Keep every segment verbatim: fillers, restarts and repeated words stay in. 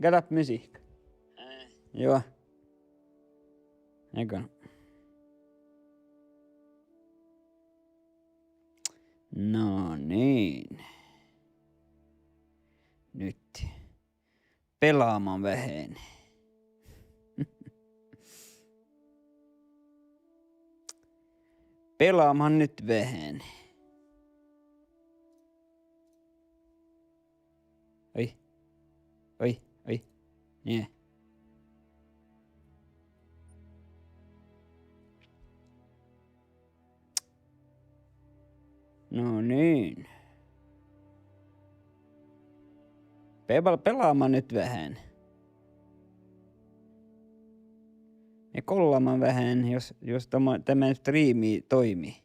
Gera dáppe musihka. Juo. Ego. No niin. Nyt. Beláhuvvá veháš. Beláhuvvá nyt veháš. Oi. Oi, oi. Nie. No niin. Bebal-, beláhuvvá nyt veháš. Ja golláhuvvá veháš, jos, jos tämä, tämä striimi toimii.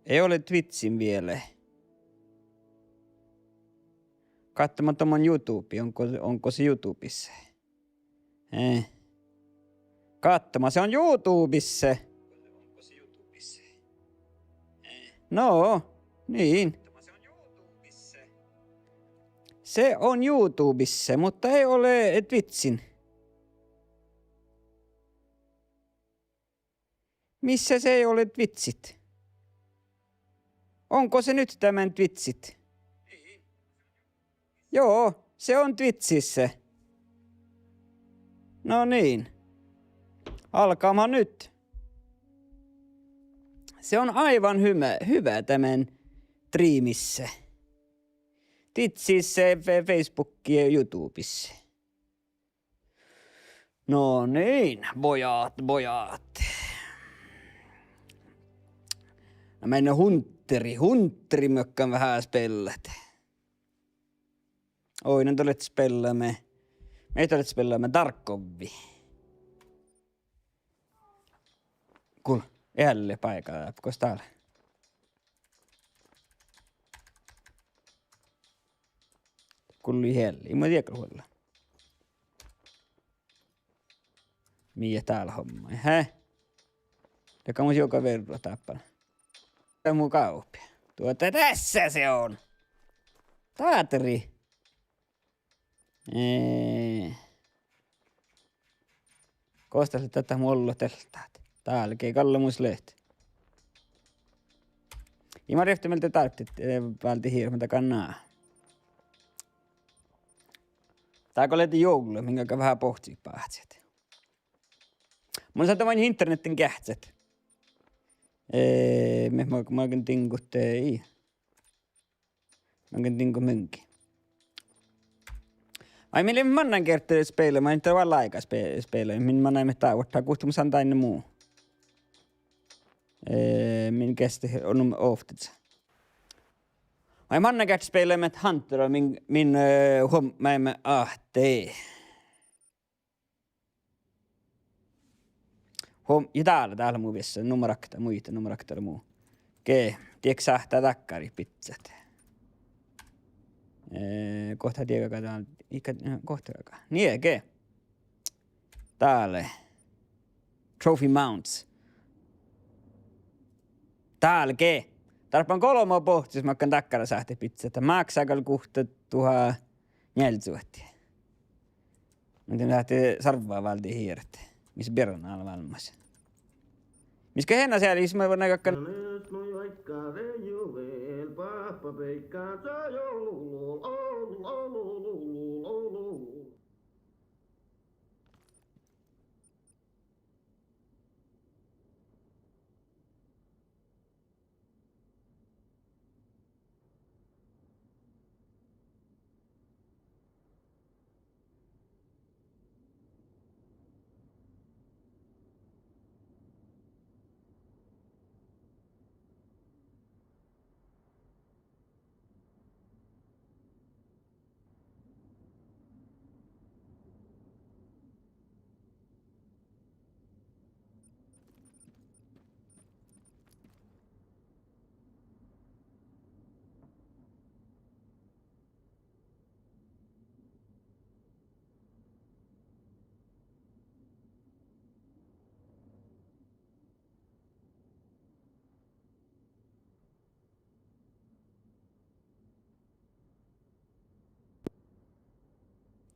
Ei ole Twitchin vielä. Katsomaan tuon YouTubeen, onko, onko se YouTubessa. Eh. Katsomaan, se on YouTubessa. No, niin. Se on YouTubessa, mutta ei ole Twitchin. Missä se ei ole Twitchit? Onko se nyt tämän Twitchit? Joo, se on Twitchissä. No niin. Alkaahan nyt. Se on aivan hyvä, hyvä tämän striimissä. Twitchissä, Fe-, Facebookissa ja YouTubessa. No niin, pojat, pojat. No mennään Hunteri, Hunteri muhkán veháš spellat. Oi, no dolet spellaime. Mii dolet spellaime Tarkovi. Kuul, ealle páiga, gos dál. Kuul, ealle, ii mu dieđe vuollá. Mii dál homma. Hä? Dego mun juoga verro dáppe. Dá mu gápi. Tuota, tässä se on. Táteri. Eh. Gos dat leat, dat mu ollu deltát. Dál ge galle mus leat. Ii ma rievtti mielde dárbbašit, eh, válddit hirbmat, aga ná. Dál go lei juovllat, min galgá veahá bohccit báhcet. Mun sáhtán maid internettiin geahččat. Eh, mii ma-, maŋŋel diŋgot, eh, ii. Maŋŋel diŋgot munnje. Ai, mii leimmet mannan gerte spela, ma in vel áigá spe-, spela, min manaimet dá vuortá, guhte mun sáhtán dainna mu. Eh, min geste on ovttas. Ai, mannan gerte spelaimet Hunter, min, min, eh, huom-, ma-, ma-, ahte. Huom-, ja dál, dál mu viessu, nummer okta, muitte, nummer okta lea mu. Ge, diet sáhttá dakkáriid biccát. Eh, guhte dieđe galgá, ii, guhte galgá. Nie, ge. Dál. Trophy mounts. Dál, ge. Dárbbašan golbma bohccos makkár dakkára sáhtát biccát. Máksa gal guhte duhá njealljesuohti. Muhto mun sáhtán sarvva váldit hieret. Mis beare lea válmmas. Mis ge hena seallis ma vana gakkan.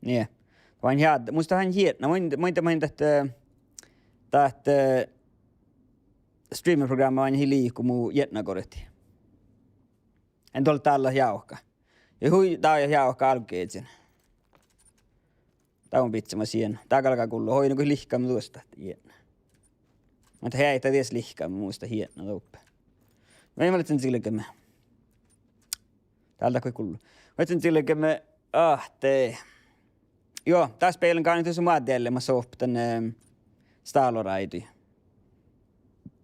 Nie. Oain head-, mus dat han jietna, mun, mun de, mun dat, eh, dat, eh, streamerprográmma oain hii liiko mu jietnagorahttii. En dolle dálle jávka. Ja hui, dá ja jávka álgá iežan. Dá mun bidjen sien. Dá galgá gullo. Hui, nu go lihkame duostat jietna. Muhto heaita dies lihkame mus dat jietna doppe. Vai ma lean cilgeme. Dál dat goit gullo. Ma lean cilgeme ahte. Juo, dás beaivven gánit dusa moadde eallimat sohppan, eh, stáloráidu.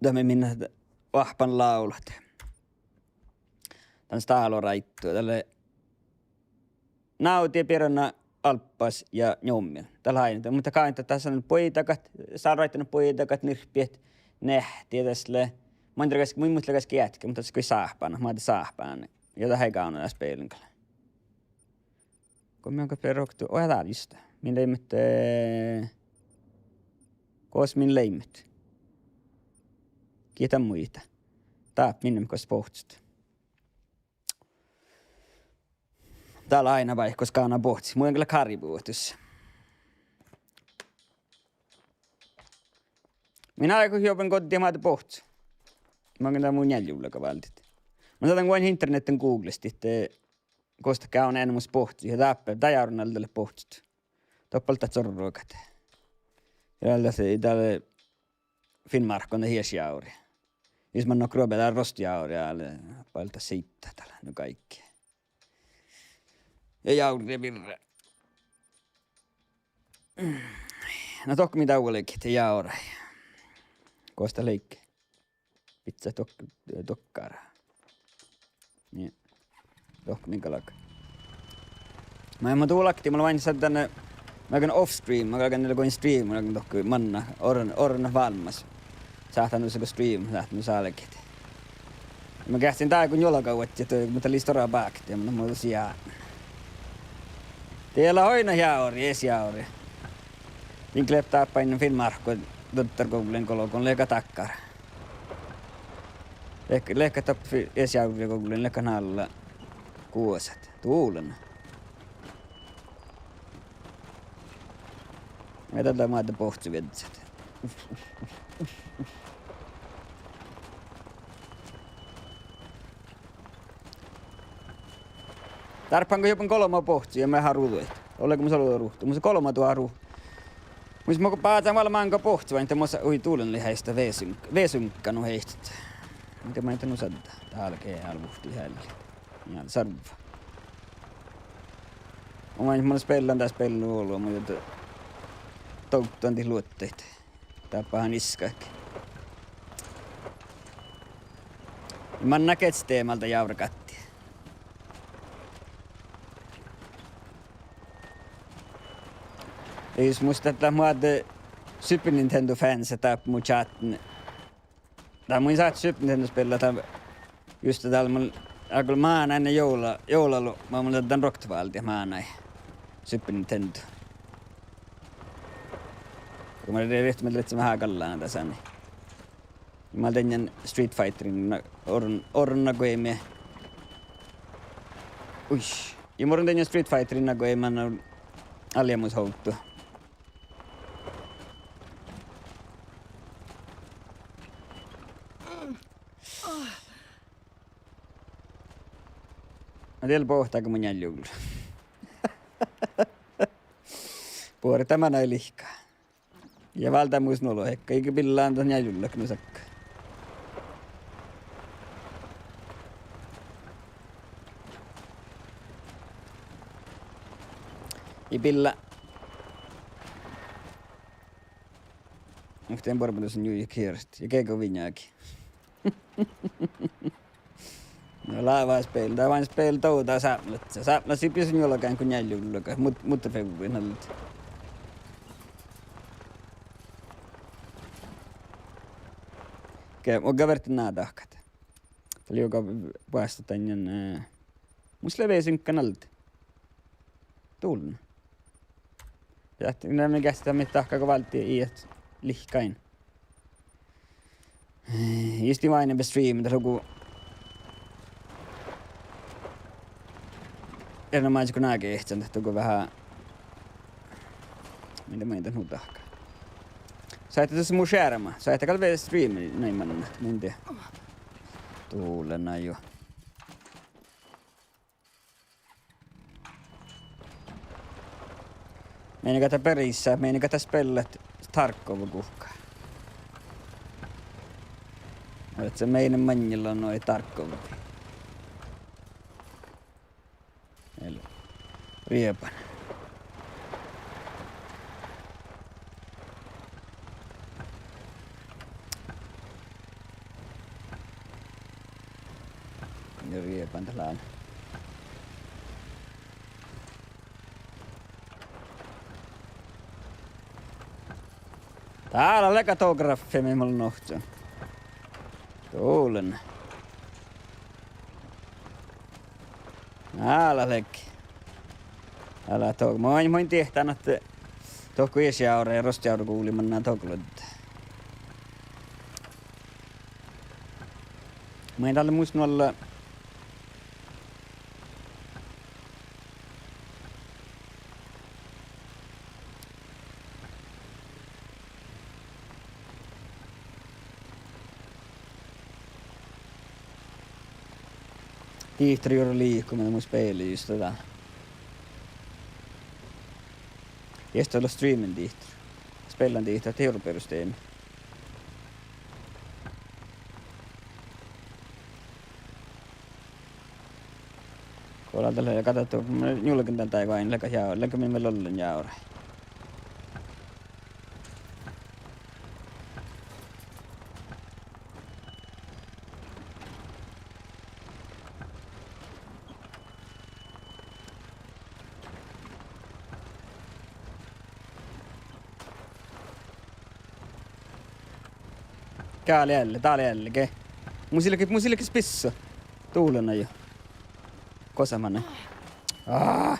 Dá mii minne oahppan lávlat. Dan stáloráiddu, dat lea Návdi, Birna, Albas ja Njommil. Dat lea ain, muhto gánit dat dasa buoidagat, stáloráiddu buoidagat, nirppiid, neahtti, das lea, mun dieđán gal, mun muittán gal geatke, muhto das goit sáhpána, moadde sáhpána. Ja dat eai gávdno dás beaivven gal. Go mii galggat roktu, oi, dál juste. Min leimmet, eh, gos min leimmet. Gitta muita. Dá, minne gos bohccot. Dá lea ain báikkus gávdno bohccot. Mun gal káribuotus. Min áigut juoben goddi moadde bohccot. Mun gal dá mu njeallje jullaga váldit. Mun dan guoin internetten googlestit, eh, gos dat gávdno eanemus bohccot, ja dáppe, dá jávren alde leat bohccot. Doppe ballat zorrogat. Ja dál, dál Finnmárkkuin ieš jávri. Jus manne ruobe dál rostejávri ale, ballat siidda dál, nu, gáikki. Ja jávre birra. No dohko mii dávvá ledjet jávrai. Gos dat ledje? Bidjat dok-, dokkár. Nie. Dohko mii galgat. Mun, mun dulkkašin, mun lean saddan, mun galgan off stream, mun galgan, lean go in stream, mun galgan dohko manná, orrut, orrut vállá. Sáhtán nu go stream, sáhtán nu álgit. Mun geahččen dá go njuolga vuodjit, muhto lei stuorra bákti, mun, mun sian. Diet lea oaidná jávri, ieš jávri. Din gal dáppe Finnmárkku, duttarguvllan golo go leat dakkár. Lehk-, lehkot dáppe fi-, ieš jávri guvllan, lehkot nállu guosat. Duollan. Mii dat lea moadde bohccuvieddas. Dárbbahan go juoben golbma bohccu ja mii eat ruđašit. Olles mus olu ruhtu. Mus golbma duođa ru-, mus mo bázán vel máŋga bohccu, vai de mus, ui, duollan lei eai veasug-, veasuŋgga nu heittot. Muhto maid nu sadda. Dál ge álvvuhttii ealli. Ja sarvva. Oain mun spellan dás spellu olu, mun dovddan dit luottaid. Dáppe han iskahit. Manná gieđe málda jávregáttii. Jus mus dat leat moadde Super Nintendo fans dáppe mu čátten. Dál mun in sáhte Super Nintendo spellat, dál juste dál mun áiggun mánáin juovla-, juovlaluopma, mun dan ruoktot váldit mánáin Super Nintendo. Go mun riehttin, mii leat veahá gallána dasa. Mun dein Street Fighterin na-, orrun, orrun nagoimi. Ui. Ja mun dein Street Fighterin nagoimi, na, allimus ovddu. Na dieđusge bohtágo mu njeallje jugla. Buori, dá manai lihka. Ja válddá mus nu lohká, iige billá dan njeallje jugla nu sakka. Ii billá. Muhto dien buorremuš lea juo kiert ja gego vinjagi. No, lává spel, dá oaidná spel dovdá sápmelaččas. Sápmelaččas ii bissan juolgán go njeallje jugla, mut-, muhto fevvui nalde. Ge-, mun gal vertten ná dahkat. Dál lei juoga boasttat dainna, eh, mus lea veasuŋgga nalde. Duollan. Ja ahte, na, mii geahččat mii dahkat go válddit iđet lihkain. Jus dii váinebe stream, dat lea go, en ole maid go náge ehtčan, dat lea go veahá Mii de main dan nu dahká. Sáhttá das mu šerma. Sáhttá gal vel streama, nai manná, mii de. Dulena jo. Mii gal dat berisat, mii gal dat spellat Tarkova guhká. Ahte mii maŋŋil lea nu Tarkova. Eli rieban. Ja rieban dat lea. Dál lea gal geografi mii mun ovcci. Dulena. Dál lea. Ale to, mun, mun diehtán ahte dohko ieš jávre, rostejávreguvlii manná dohko luodde. Mun dál mus nu olle. Dihte juo liikuma, mun spealan just dá. Ja esto lea streamen dihte. Spealan dihte, dihte juo perusteme. Go lea dál, gal dat, mun julgen dál daiguin, leago ja, leago mii vel ollen jávre. Dál ealli, dál ealli, ge. Mus ii leago, mus ii leago spissu. Dulena jo. Gosa manai. Aa!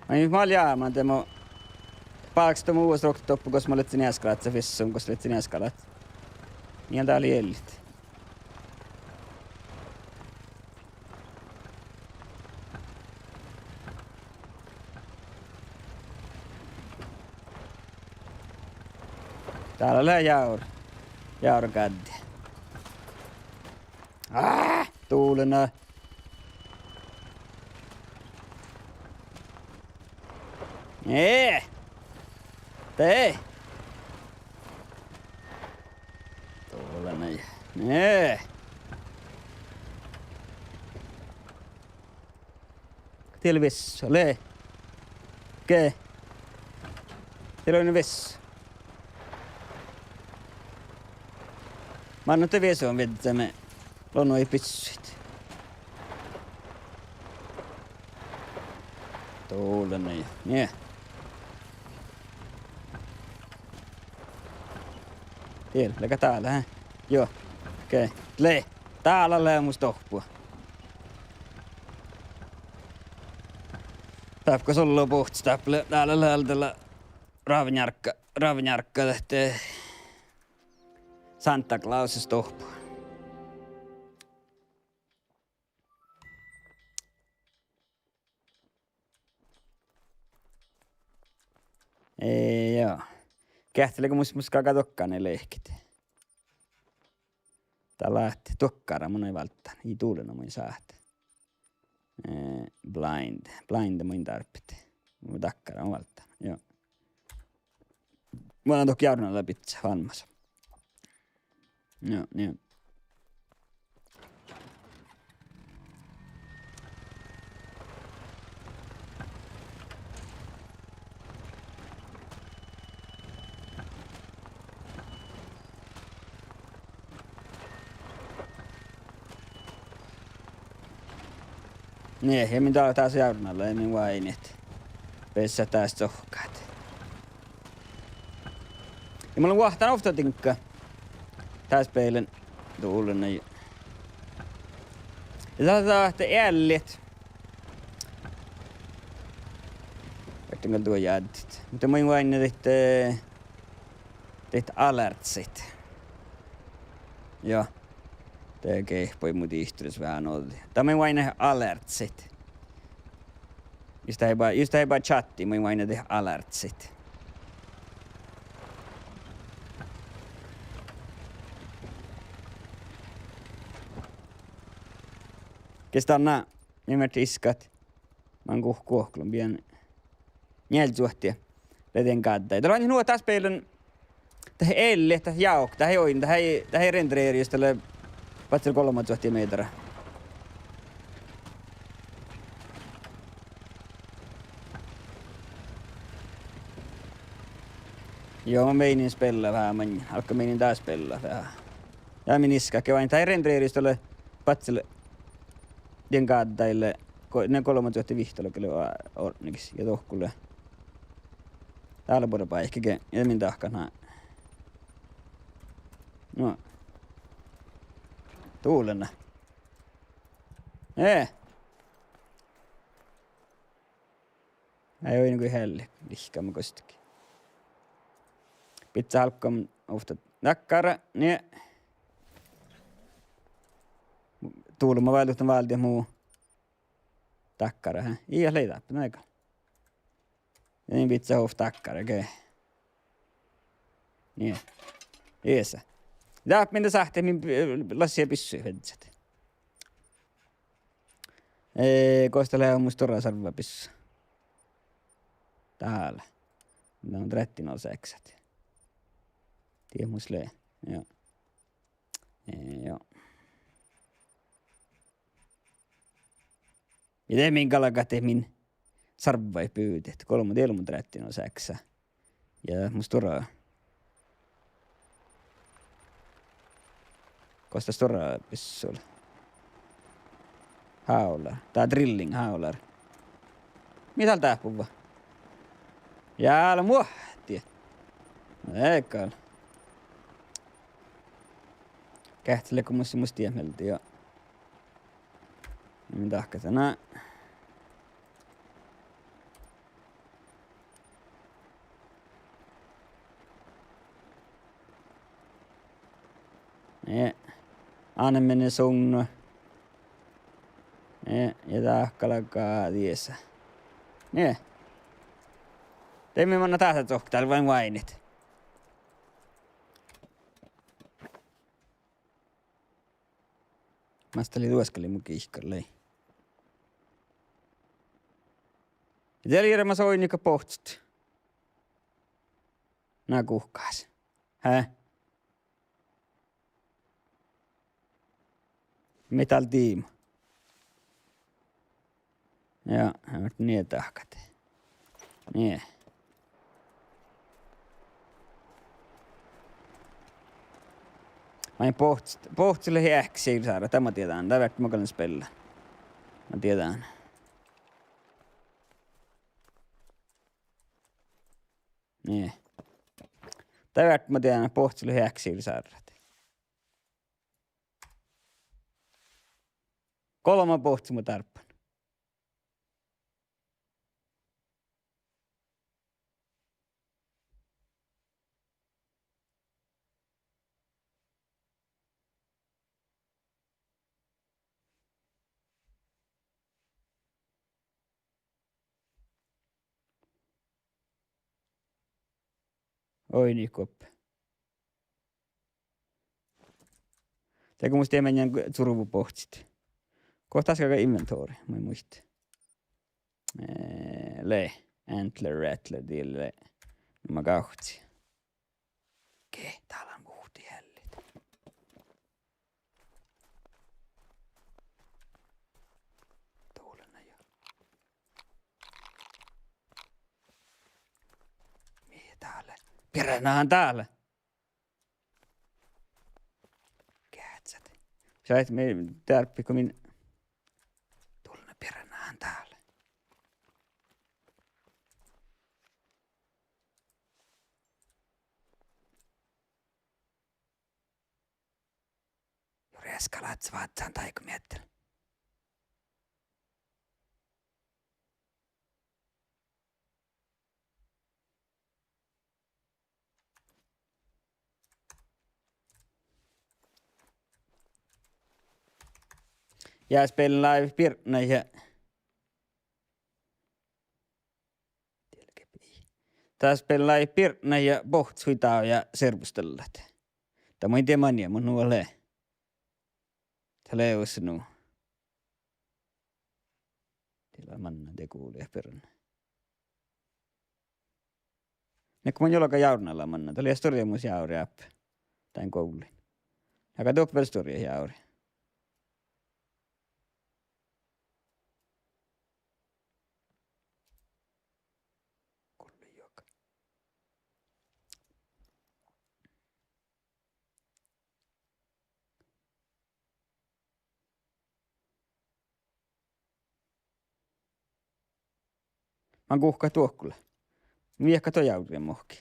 Ai, mii leat jámán de mo bálkestan mu uvvas ruoktot doppe, gos mo ledjen easkaláhcci, vissun gos ledjen easkaláhcci. Mii dál lea eallit. Dál lea jávr-, jávregáddi. Aa, dulena. Nie. De. Dulena. Nie. Diet lea vissa, lea. Ge. Diet lea vissa. Manne de viesu viedde me lonnui bissuid. Dulena. Nie. Diet, leago dál, hä? Juo. Okei. Lea. Dál lea mus dohko. Dáppe gos ollu buhcci, dáppe lea, dál lea, dál lea rávvonjárgga, rávvonjárgga, dat Santa Claus dohko. Ii, juo. Geahččá leago mus, mus galgá dohko lehket. Dál leat dohko, mun in válddán. Ii dulena mun in sáhtán. Eh, blind. Blind mun in dárbbašan. Mun dohko mun válddán. Juo. Mun lean dohko járvvonalbbiid vámmás. Juo, nie. Nie, ja min dal-, dás járvvonalla, ja min váinit. Beassat dás cohkkát. Ja mun lean vuohtán ovtta diŋgga. Dás beaivven dullen. Ja dat, dat eallit. Ferten gal duojáddit. Muhto mun váinnin dihte, eh, dihte alertsit. Juo. De gehpui mu dihtoris veahá nu. Dat mun váinnin alertsit. Jus dat lei ba-, jus dat lei ba čattii, mun váinna de alártsit. Ges dan ná, mii fertet iskat. Man guh-, guhkkelon bijan. Njealljesuohti. Lea dien gáddái. Dat lea nu dat spelen. Dat eai leat dat jávk, dat eai oidne, dat eai, dat eai renderere jus dat lea báhcel golbmasuohti mehtera. Juo, mun meinin spellat veahá maŋŋel. Álggán meinin dá spellat veahá. Ja min iskka ge váinna, dat eai renderere jus dat lea báhcel dien gáddái lea, go-, ne golbmasuohti vihttalogi lea o-, ortnegis ja dohko lea. Dá lea buorre báikege, ja min dahkat ná. No. Dulena. Eh. Eai oidne go healli, lihkama gostege. Bidjat álggamin ovtta dákkár, nie. Dulma váldit, váldet mu dákkára, he. Ii leat dáppe, na gal. Ja min bidjat ovtta dákkára ge. Nie. Iesa. Dáppe min sáhttet min, eh, lassi ja bissu fiežžat. Eh, gos dat lea mus stuorra sarvvabissu? Dál. Na, trettenåttiseksat. Die mus lea. Juo. Eh, juo. Ja de min galgat de min sarvvaid buvdet. Golbma, die lea mun trettenåttiseksat. Ja mus stuorra. Gos dat stuorra bissu lea? Hávlár. Dat drilling hávlár. Mii dál dáppe? Ja lea muohti. Na gal. Geahččat leago mus, mus diet mielde, juo. Min dahkat, na. Nie. Anemene sugno. Nie, ja dat galgá diesa. Nie. De mii manná dáhta cokte, dál váin váinit. Mas dat lei duoskali mu gihkar lei. Ja de lei iežamas oidne go bohccot. Na guhkás. He? Mis dál diibmu? Ja, mat nie dahkat. Nie. Main bohccot, bohccot lei eahkes sivdasárrat, dat ma dieđán, dat fertet ma gal spellat. Ma dieđán. Nie. Dat fertet ma dieđán, bohccot lei eahkes sivdasárrat. Golbma bohccot mun dárbban. Oidne guoppe. Dego mus dieid maŋŋel curvubohccit. Guokte daskkaga inventory, mun muittán. Eh, lei, antler rattler, die lei. Nummer gávcci. Ge, dá leat muhtin eallit. Dulena ja. Mii dá lea? Piranhahan dá lea. Geahččat. Šat mii dárbbašit go min dulena piranhahan dá lea. Juo reaskkalat vázzán dáigo miehtela. Ja spelen live Birtnái ja Dás beallái birtnat ja bohccot hui dávjá servustallat. Dat maid dien manne, muhto nu lea. Dat lea vuos nu. Diet lea mannan, dien guoli birra. Nai go mun juo galggan jávret mannan, dat lea stuorra mus jávri áppe. Dán guovllin. Aga doppe vel stuorra jávri. Guollejoga. Man guhká duohkula. Viehká duo jávri muhkki.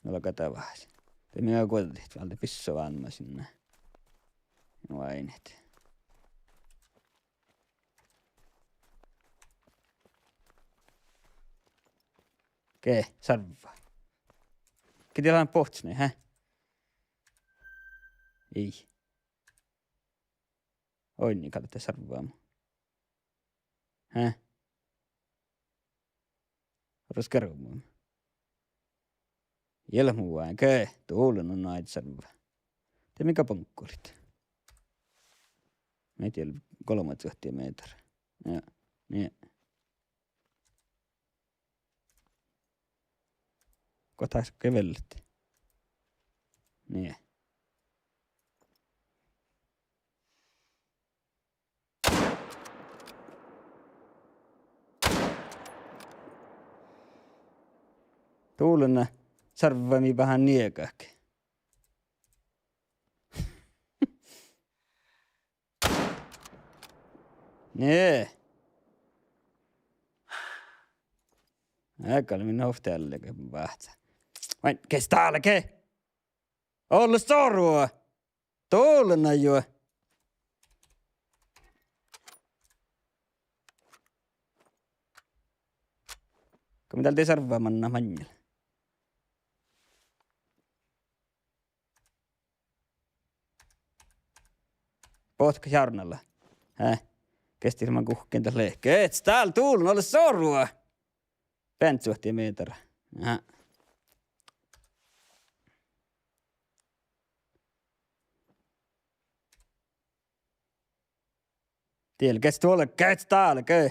Olgá dat váhit. De mii guođđit, váldá bissuválmma sinne. Oaidnit. Ge, sarvva. Ge, dieđán bohcciid, hä? Ii. Oidne gal dat sarvvá mu. Hä? Orru skarvvui. Ieš mu vai, ge, dullen nu aid sarvva. De mii gal bankolit. Mii dien golbma cuohta mehtera. Ja, nie. Go dat ge vellet. Nie. Dullen sarvva mii bahan niegat. Nie. Gal mii ovtta eallega váhcá. Vai, ge stále ge? Olles soru! Dullen juo. Go mii dál dien sarvva mannan maŋŋel. Bohccot járnala. Hä? Ges dien man guhken dat lea. Ges dál dullen, olles soru! Beaŋ cuohta mehtera. Aha. Diel ges duole, ges dál ge.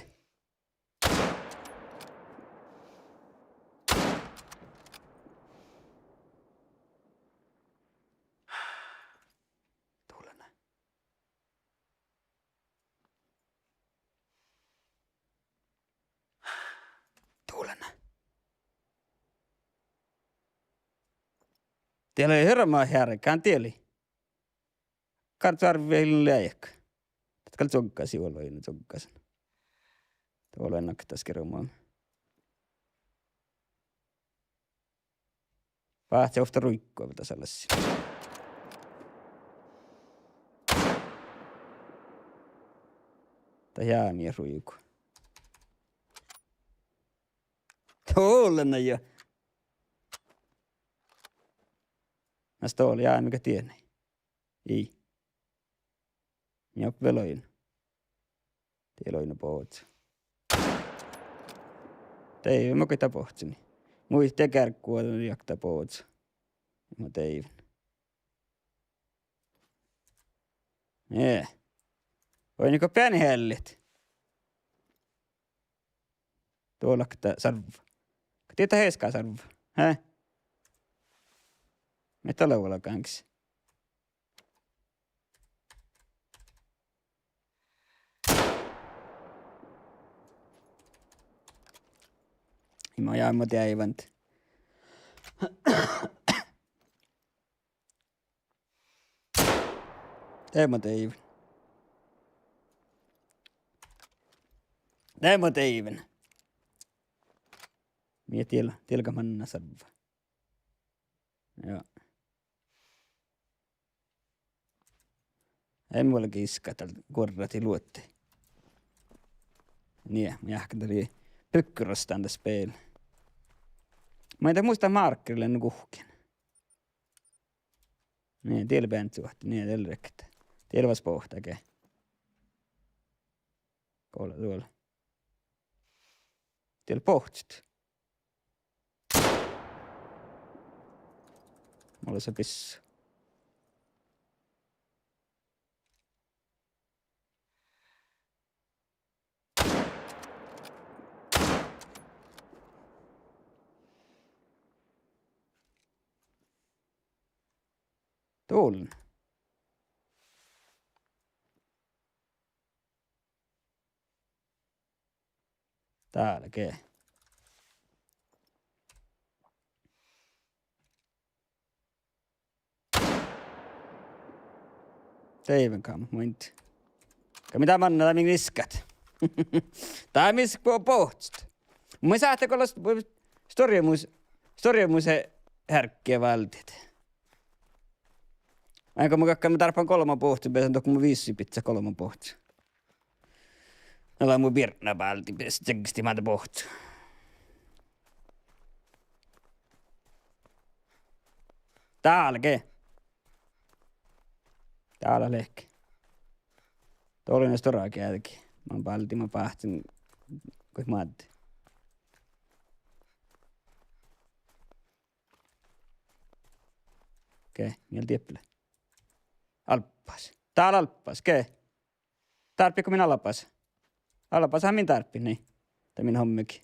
Dullen. Dullen. Diel lei hirbmat heargán dieli. Gal sarvva ii leat. Dat gal čuoggasi, ollu ii čuoggasan. Dat ollu nakkas girmu. Váhcá ovtta ruiggu dasa lassin. Dat jámi ruigu. Dullen juo. Na stol jámi go diene. Ii. Mii vel oin. Diel oin bohcci. Deaivve mo go dat bohccii. Muitte gearggu, diekta bohcci. Mo deaivven. Nie. Oidne go beane heallit. Duolakta sarvva. Go diehtit easka sarvva? Hä? Mii dat lea vuolgánges. Ii mo jaa, mo deaivan. De mo deaivan. De mo deaivan. Mii diel, diel gal mannan sarvva. Joo. Ii mu leat giska dál guorrat luotte. Nie, mun jáhkán dál bygge rostan dat spel. Mun in muita markkerit lean guhkkin. Nie, diel beaŋ cuohta, nie, diel rekta. Diel vas bohta ge. Go lea duol. Diel bohccot. Mun lean sa pissa. Dullen. Dál ge. Deiven kam, muitte. Ka mii dá manná, dá min iskat. Dá mis bo-, bohccet. Mun sáhtán go las-, stuorra mus-, stuorra mus he-, hearggi váldit. Áiggo mun galggan, mun dárban golbma bohcu, beasan dohko mun vissi bidjat golbma bohcu. Na lea mu birtnabáldi, bes-, čeggesti made bohcu. Dál ge. Dál lea ge. Doalai stuorra geađgi. Mun báldi, mun báhcen goit mádde. Ge, mii dieppe lea. Albas. Dál albas, ge. Dárbbi go min albas. Albas, aa, min dárbbi, nii. Dat min hommegai.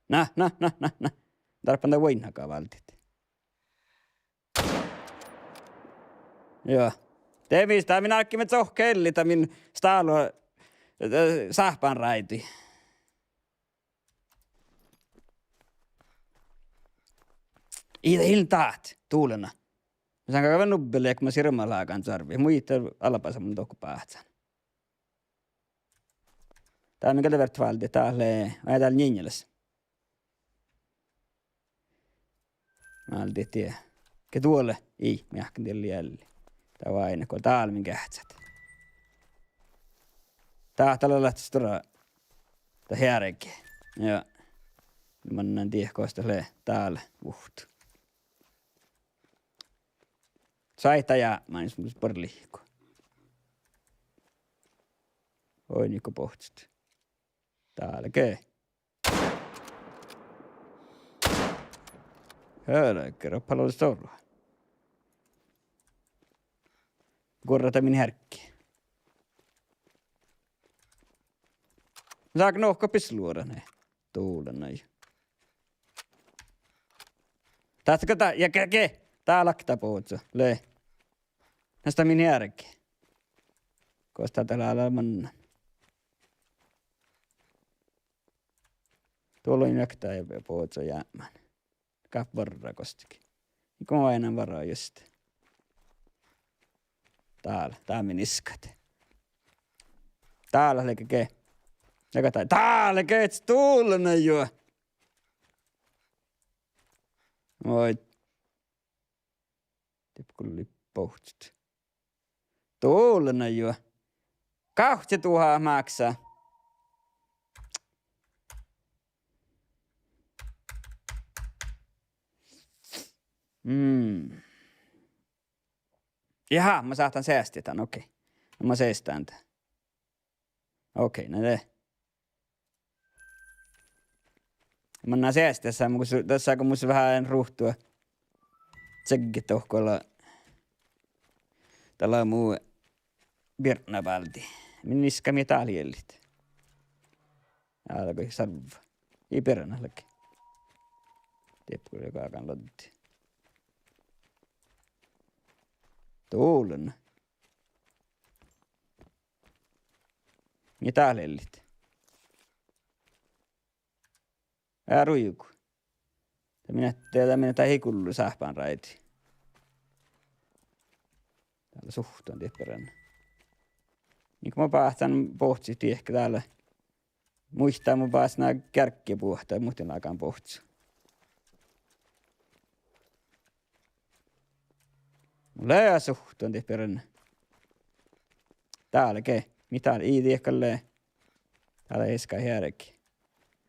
Na, na, na, na, na. Dárbban dat vuoiŋŋaga váldit. Joo. De mis, dat min álggii čohkket ellit, dat min stálo, eh, sáhpánráidi. Ii dat ii lean dát, dullen. Mun sáhtán gal nubbe liikma sirmalágan čarvvit. Muitte albas mun dohko báhcán. Dál min gal vert váldit, dál lea, aa, dál lea njealljelas. Váldit die. Ge duole, ii, meahkkan die lei ealli. Dat oaidná go dál min geahččat. Dat, dat lea leat stuorra. Dat hearggi. Joo. Mannan die gos dat lea dál vuht. Sáhttá jápmán, mus barlihku. Oidne go bohccet. Dál ge. Helge, roppa lea stuorra. Guorra dat min hearggi. Sáhttá nohka bis luorat ne. Dullen nai. Dáppe ge dat, ja ge, ge. Dál okta bohcu lea. Na dat min hearggi. Gos dat lea, lea mannan. Doalai okta bohcu jápmán. Gát varra gostege. Iige mun oaidnán varra just. Dál, dál min iskat. Dál lea ge, ge. Ja ge dá-, dál ge, dullen nai juo. Oi. Dieppe gulli bohccet. Dullen nai juo. Gávcci duhát máksá. Mm. Jahá, mun sáhtán seasttit dan, okei. Mun seastán dan. Okei, na de. Mun seastán dasa, mun mus, dasa go mus veahá ruhtu čegget dohko lea, dat lea mu birtnabáldi. Min iska mii dál lei ellit. Álgá sarvva. Ii birra ledje. Dieppe go galggan laddiin. Dullen. Mii dál lei ellit. Ea ruivgu. Dat min, dat min, dat ii gullu sáhpánráidi. Dál lea suhttan dieppe beare. Iige mun báhcán bohccit diehke dál. Muittán mun báhcán gearggi buohta, muhtin lágan bohcu. Mun lea suhttan dieppe beare. Dál ge, mii dál, ii diehke lea. Dál lea easka hearggi.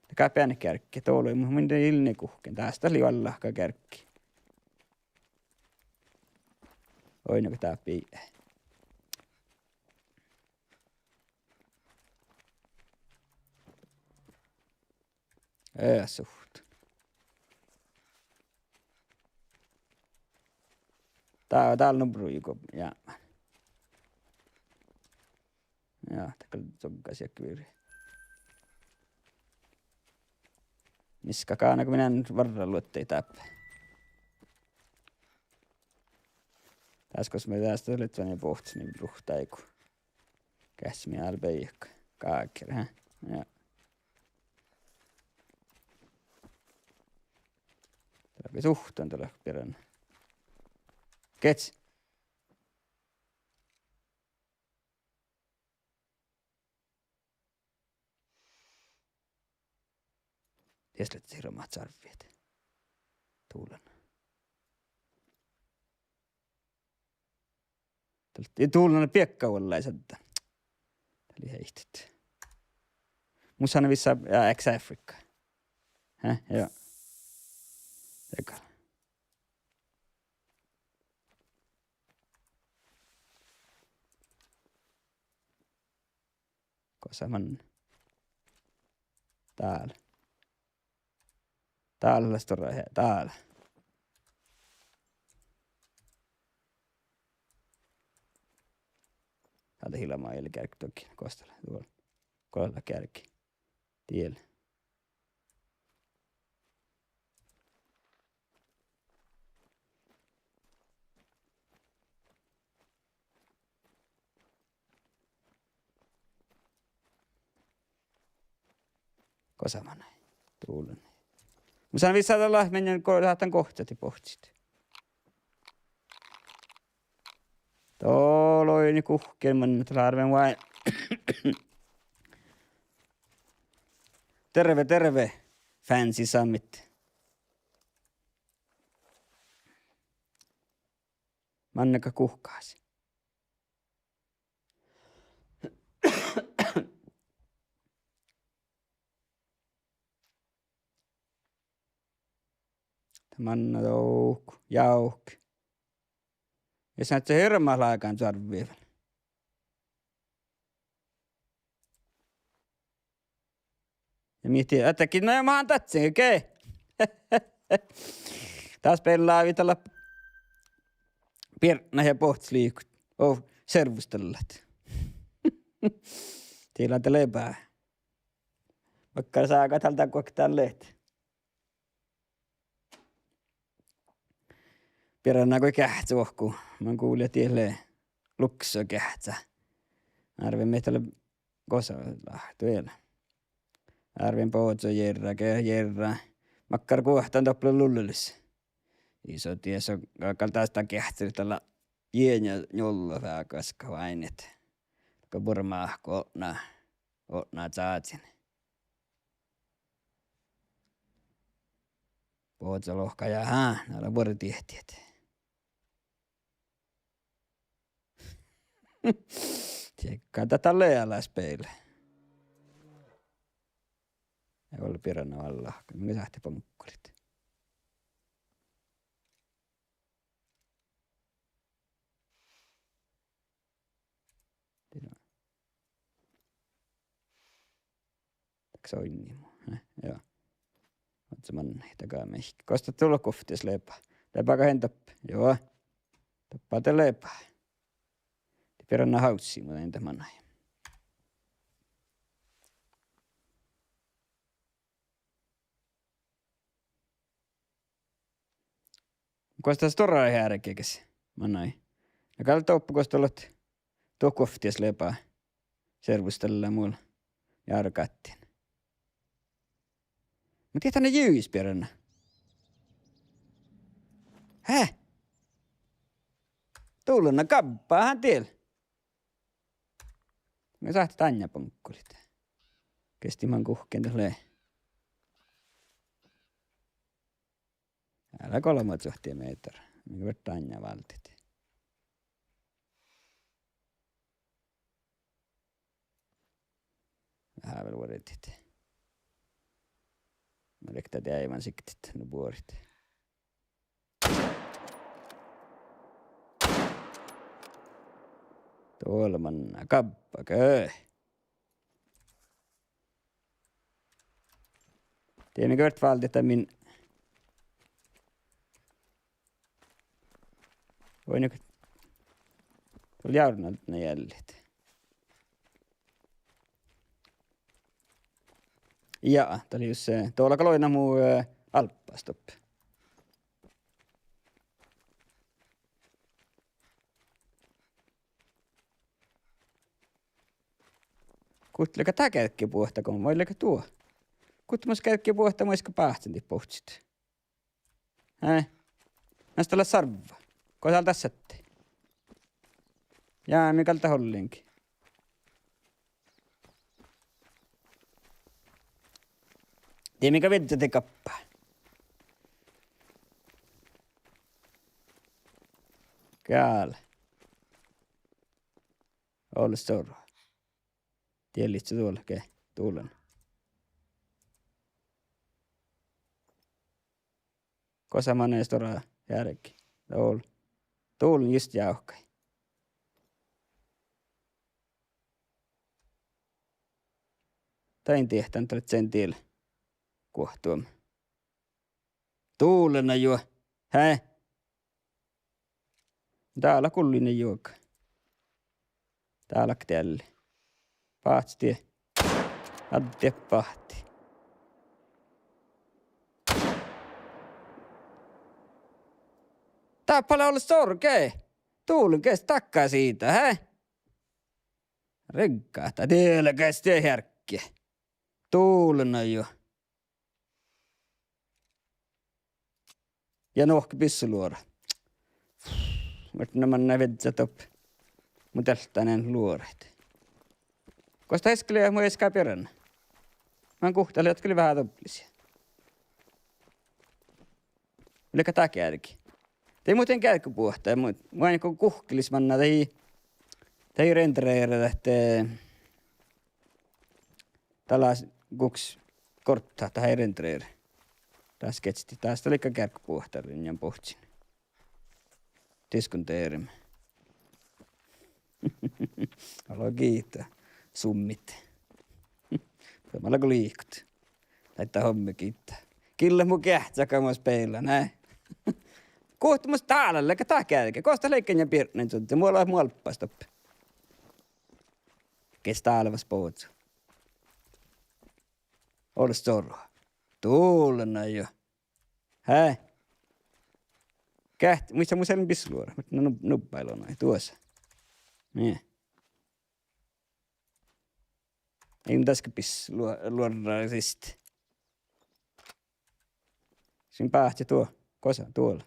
Dat gal beare gearggi, doalai, mun, mun de illen guhken. Dás dat lei vallahka gearggi. Oidne go dáppe. Ea suht. Dá, dál nu brui go, ja. Ja, dat gal sogga siekviri. Mis gal gánágo min ean várra luotta dáppe. Dás gos mii dás dat lea, bohcco, mii ruhtai go. Geahččá mii álbmogiid. Gákir, hä? Ja. Dáppe suhttan dat lea beroš. Gehččá. Dies lea hirbmat čarvvit. Dullan. Dat lea dullan biekka vuollái sadda. Dat lei heittet. Mus han vissa, ja, ex Africa. Hä? Ja. Ega. Gosa man. Dál. Dál lea stuorra he-, dál. Dál lea hirbmat ealligeargga dohko, gos dat lea, dál. Gos dat lea gearggi. Diel. Gosa manai. Dullan. Mus han vissa dat lea, mennán go-, sáhtán gohčodit bohccit. Dá lei guhkkin, mun dat lea árben vai. Terve, terve, fánsisámit. Manne gal guhkás? Dat manná dohko, jávke. Ja sá, dat hirbmat lágan čarvvi vel. Ja mii ahte, ahte gii, na, man dat se, okei. Dás beallá vita lea biernat ja bohccot liikot. Oh, servustallat. Dii lea dat lea bá. Makkár sága dál dán guokte leat. Bearrán go geahččá dohko, man gullen dieid lea lukso geahččá. Árben mii dál, gosa láhkai vel. Árben boazojearrá, ge-, jearrá. Makkár guohtán doppe lea lullelis. Iso dies, gal dás dat geahččá, dat lea jieňa njullot veaháš gaskka váinit. Go buorre máhku otná, otná čážin. Boazolohka ja há, na lea buorre diehtit. Diekka dat lea ala speile. Ja ol bearrán alla, mii sáhttit boŋkkorit. Dii lea. Daksa oinni mu. Eh, ja. Oaččo manai daga mehka. Gos dat dál guovttis lea bá? Lea bá gain doppe. Juo. Doppe dat lea bá. Dii bearrán hávssii, mun in dat manai. Gos dat stuorra hearge ges manai. Na gal doppe gos dat lea. Dát guovttis lea bá. Servustallá mu járgáttiin. Mun dieđán juis bearrán. Hää? Dullan, na gabbá han diel. Mun sáhtán dainna boŋkkorit. Gesti man guhkkin dat lea. Ii lean golbmažuohta mehtera. Mii fertet dainna váldit. Veahá vel vuordit. Mun rikta diaiman siktit nu buorit. Dullan, na gabba ge. Dii mii fertet váldit dan min. Vuoi, nu, dál járvvá na eallit. Ja dat lei jus, eh, dál gal lei na mu, eh, álbbastuba. Guhte leago dat gearggebuohta go, vai leago dat duo? Guhte mus gearggebuohta, muitte báhcen dii bohccit. Eai. Na dat lea sarvva. Go dál das sáhttet? Ja mii gal dat ollengi. Die mii gal viežžat de gappá. Gál. Olles soru. Die lihttá duola ge, dulan. Gosa manai stuorra heargi. Dol-, dulan just jávkai. Dain diehtán dat lea sen diel guohtumin. Dulan juo. Hää? Dál gullen juoga. Dál dealli. Báhcci die. Addi báhcci. Dáppe lea olles soru ge. Dulan ges dakka siida, hää? Riggat, dat die lea ges die hearggi. Dulan juo. Ja nohke bisseluorat. Muhto na manná viežžat doppe. Mu dealtán luoraid. Gos dat easka lea mu easka birra? Man guhte lea gal veahá doblasiid. Leago dat gearge? De muhtin gearggebuohta, mu-, mun go guhkkelis manná dahje, dahje rendere dat, eh, dalle guhkes gortta, dat rendere. Das geahččat, das dat leago gearggebuohta, ja bohccin. Diskundere. Ala giita. Summit. Fuomála go liikot. Laittá homme gitta. Gillet mu geahččat go mun speillan, ne? Guhte mus dál lea, leago dat gearge? Gos dat leago ja birrnen čuožžu, mu lea mu álbbastuba. Ges dál vas bohccu? Olles soru. Dulan juo. Hää? Geahččat, muitte mus eai lean bisseluorat, muhto na nu-, nubbálan duosa. Nie. Ii mun daske bisseluo-, luorra siste. Sin báhcci duo, gosa, duola.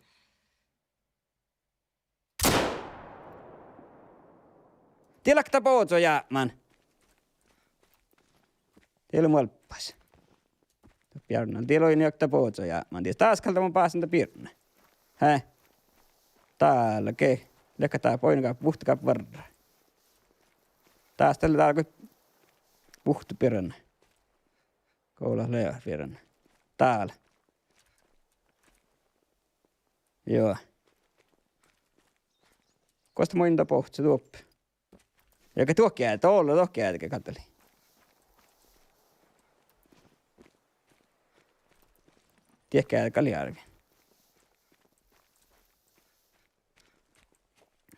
Die leago dat bohccu jápmán? Die lea mu álbbas. Dat birra. Die lea juo dat bohccu jápmán. Die das gal dat mun básen dat birra. Hää? Dál ge. Leago dat boin gáp, vuhte gáp várra. Das dat lea dál go vuhte birra. Go lea lea birra. Dál. Juo. Gos dat moin dat bohccu doppe? Ja ge dohkea, dolle dohkea ge gaddalii. Diet geargat lei árvvin.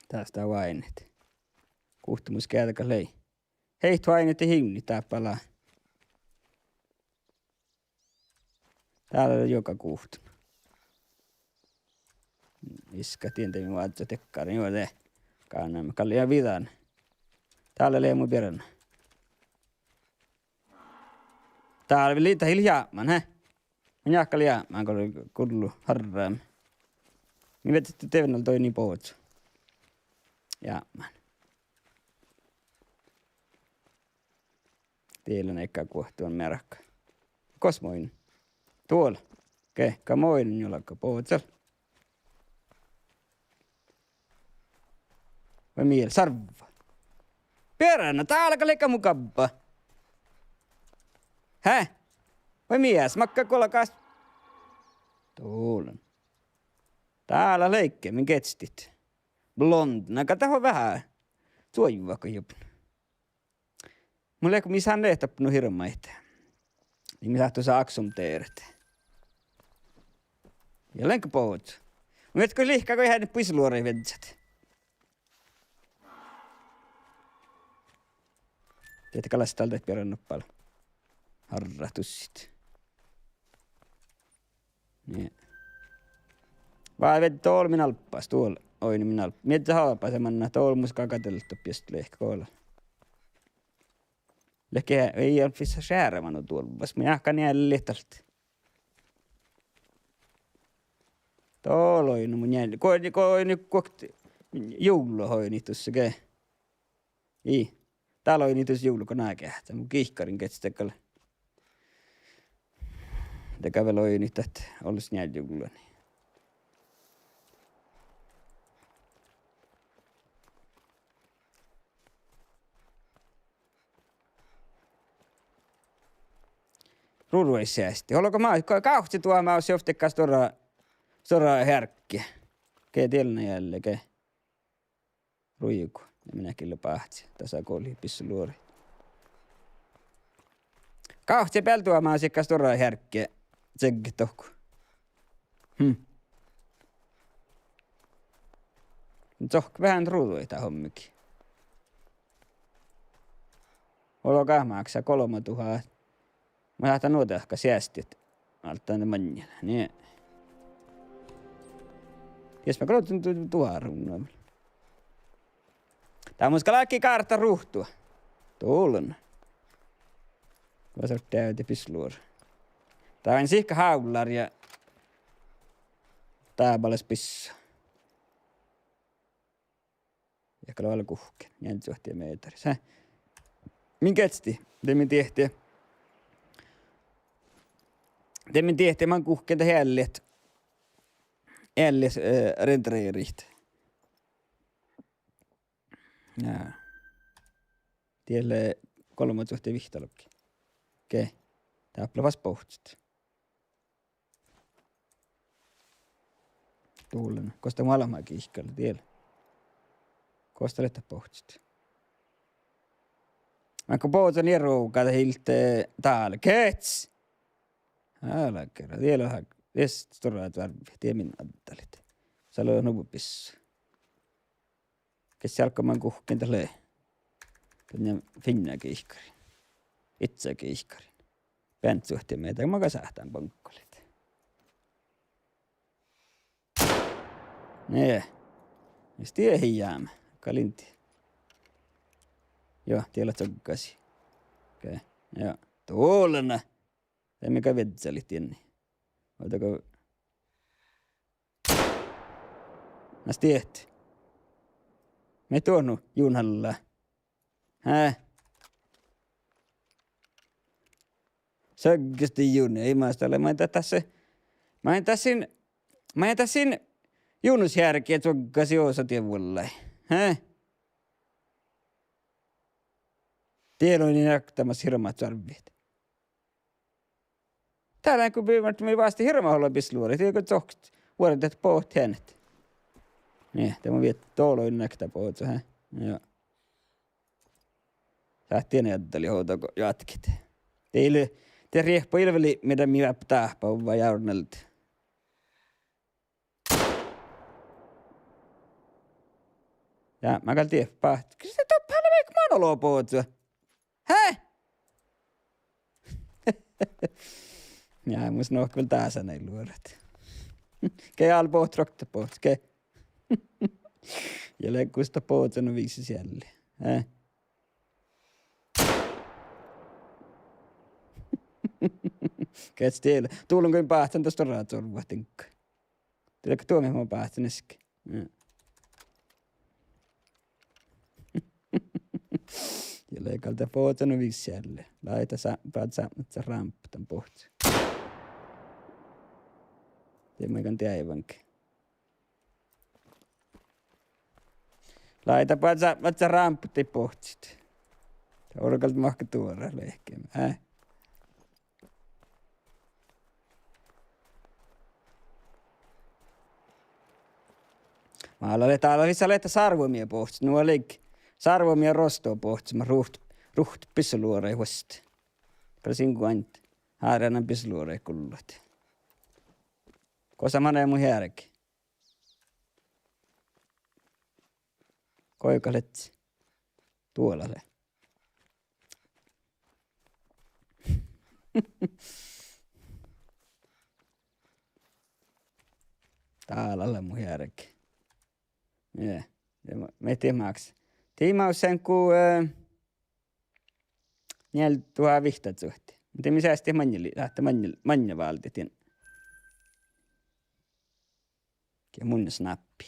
Das dat oaidnit. Guhte mus geargat lei. Heit oaidnit de hivdnit dáppe ala. Dál lea juoga guhttán. Iskat dien de mii oažžut dekkarin juo de. Gánnáme gal ja viđán. Dál lea mu birra. Dál vel ii dat ii leat jápmán, he? Mun jáhkán jápmán go gullu harrám. Mii viežžat dievvel doainna bohccu jápmán. Die lea eaŋkká guohtumin mearka. Gos moin? Duol. Ge, gal moin juo leago bohccol. Vai mii, sárvva. Birra, dál gal leigga mu gabba. He? Vai mii, makka golggas. Dulan. Dál leigga min geahččat. Blond, na gal dat lea veahá. Čuoiva go jupin. Mun lean go mii sáhtán leat dáppe nu hirbmat. Dii mii sáhttit aksonteret. Ja lean go bohccu. Muhto go lihkka go eanet businluoraid viežžat. Diet galasttaldat beare noppal. Harrat dussit. Nie. Vá, viežžat dol min albas, dol oidno min albas. Mii eat hábase manná, dol mus gal gadelddo biestolehka gola. Ledje, ii ole fissa šearva nu duolvvas, mun jáhkán eallit dalt. Dol oidno mun eallit. Go, go oidno guokte juvllat oidno dušše ge. Ii. Dal oidno dušše juvllat go ná geahččá, mun gihkarin gieđe gal. De gal vel oidno dat olles njeallje juvllat. Ruđaid seasti. Olgo ma, gávcci duohmá ovcci ovtta stuorra, stuorra heargge. Ge dielna ealle ge. Ruđa go, ja mii gille báhci, dasa golli bisseluoraid. Gávcci beal duohmá sihka stuorra heargge, čegget dohko. Hm. Dohko veahá ruđaid dá hommegiid. Olgo máksá golbma duhát. Mun láhkán nu dahká seastit. Áltán maŋŋel. Nie. Dies ma golbma duhát ruŋŋa. Dá mus galggai gártta ruhtu. Dullen. Vasardeavde bisseluora. Dá han sihka hávllar ja dábalas bissa. Ja gal vel guhken, njealljesuohta mehtera. Sá. Min gieđe, de min diehtit. De min diehtit, man guhken dat eallit. Eallit, eh, rendrerit. Ja. Die lea golbmasuohta vihttalogi. Ge. Dáppe fas bohccet. Dullen. Gos dat mu almma gihkal, die lea. Gos dat lea dat bohccet. Máŋgga bohccon earuga dat ilt, eh, dál. Gieđe! Álgera, die lea, die stuorra duorvvi, die min addalit. Sá lea nubbi bissá. Gieđe álggii man guhken dat lea. Danne finna gihkarin. Idja gihkarin. Bean suohti mii, dat ma gal sáhtán baŋkkolit. Nie. Mis die hii jámá. Gal in dieđe. Juo, die lea čoggasi. Okei. Juo. Dullen. De mii gal viežžalit dieinna. Ovdal go Mas diehtit. Mii duohno jun alla. Hää? Šaggasti jun, ii mas dat lea, main dat dassii, main dassin, main dassin junssehearge čuoggasi osa die vuollái. Hää? Die lei oktamas hirbmat čarvvit. Dál go mii, mii vástá hirbmat olu bisseluoraid, die go čohkkát vuordet bohtet eanet. Nie, de mun viežžan doloin nakta bohcet, hää? Juo. Sáhtán eaddali ovdal go joatkit. Dieid, dieid riehpa ilvelii, mii dat mii váppa dáhpá ovva járnald. Ja, ma gal dieđen báhcen. Kas de doppe han lea veaháš man olu bohcet? Hää? Ja, mus nohká vel dás nai luorat. Ge al bohcet rokta bohcet, ge. Ja lea gustta bohcet nu viisi sealli. Hää? Gieđe die lea. Dullen go in báhcen dasto ráhkavuohta diŋgga. Dieđe duo mii mo báhcen easka. Ja. Ja lea gal dat bohcet nu viisi sealli. Láidá sa-, báhcet sápmelaččat rámppat dan bohcet. Die maiŋga deaivan ge. Láidá báhcet sápmelaččat rámppat daid bohccit. Orgal mahká duora lehkeme, hää? Mála lea, dál lea vissa lea dat sárvomieha bohccit, nu lei sárvomieha rosto bohccit, mat ruht-, ruhtet bisseluoraid vuostte. Gal sin go ain hárjánan bisseluoraid gullat. Gosa manai mu hearge. Goigat lea duola le. Dál lea mu hearge. Ja, ja ma-, mii dii mákse. Dii mávssán go, eh, njealljeduhát vihtta cuohti. Muhto mii seastiimet maŋŋel, ahte maŋŋel, maŋŋel váldit dien. Ge mun snappi.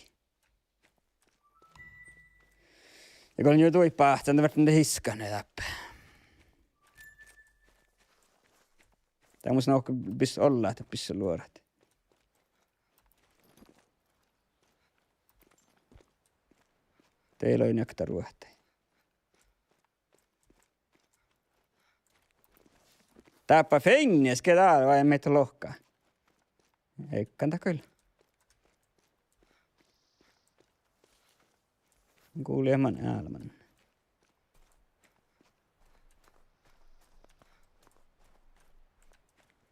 Ja go lea nu duoit báhcán, de vártán de hiskan dáppe. Dat mus nohká bis-, ollá dat bisseluorat. De lei njealljeduhát. Dáppe fiinnis ge dál vai mii lohká. Eiga dat gal. Guljeman álman.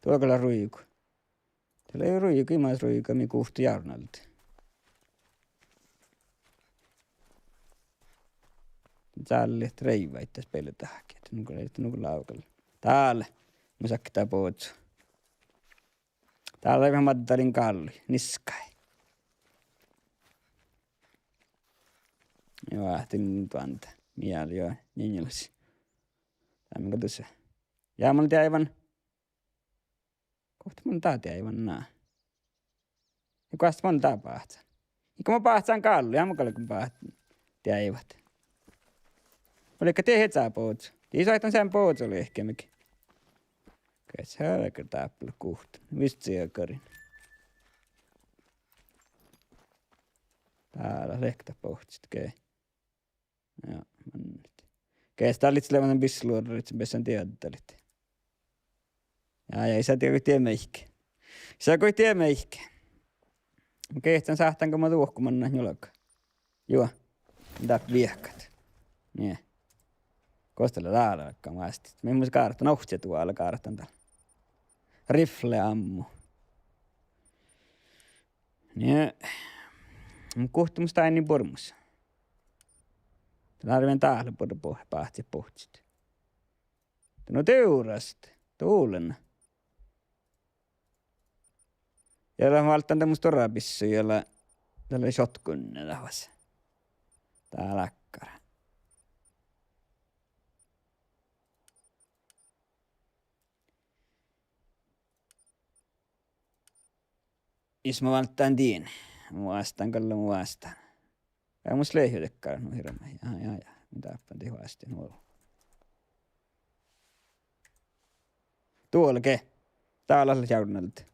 Duo gal lea ruivgu. Dat lei ruivgu, imaš ruivgu mii guhte járnalde. Dál leat reivvaid das bealle dahket. Nu gal, nu gal lávgal. Dál. Mun sakka bođii. Dál lei veahá maddalin gállu, niskai. Juo, ahte duonda. Miel juo, ninjelas. Dál mun gal dusa. Ja mun deaivan. Gohte mun dat deaivan na. Ja goas mun dat báhcán. Ja go mun báhcán gállu, ja mun galgan báhcán deaivat. Olii ge dieđe bođii. Dii sáhtán seamma bođii lihkemiga. Ges heargá dáppe guhttán. Visot sieggarin. Dál lea lehkta bohccit ge. Ja, mannat. Ges dál lei leamanan bisseluorarit, beassán dieđát dalit. Ja, ja, ii sa dieđe goit die meahke. Ii sa goit die meahke. Mun geahččen sáhtán go mun duohko mannat njulga. Juo. Dáppe viehkat. Nie. Gos dat lea dál algá mástit. Mii mus gártan, ovcci duola gártan dál. Rifle ammo. Nie. Mun guhte mus dainna buorrus. Dat lea árben dál buorre boh-, báhcit bohccit. De nu divrras, dulen. Ja dat válddán de mus stuorra bissu, ja lea, dat lea shotgun dat vas. Dat láhkai. Jus mun válddán dien, mun vástán galle, mun vástán. Ja mun slehjudekkár nu hirbmat. Ja, ja, ja. Mun dáppe dii vástán nu. Duolge. Dál lea járnalde.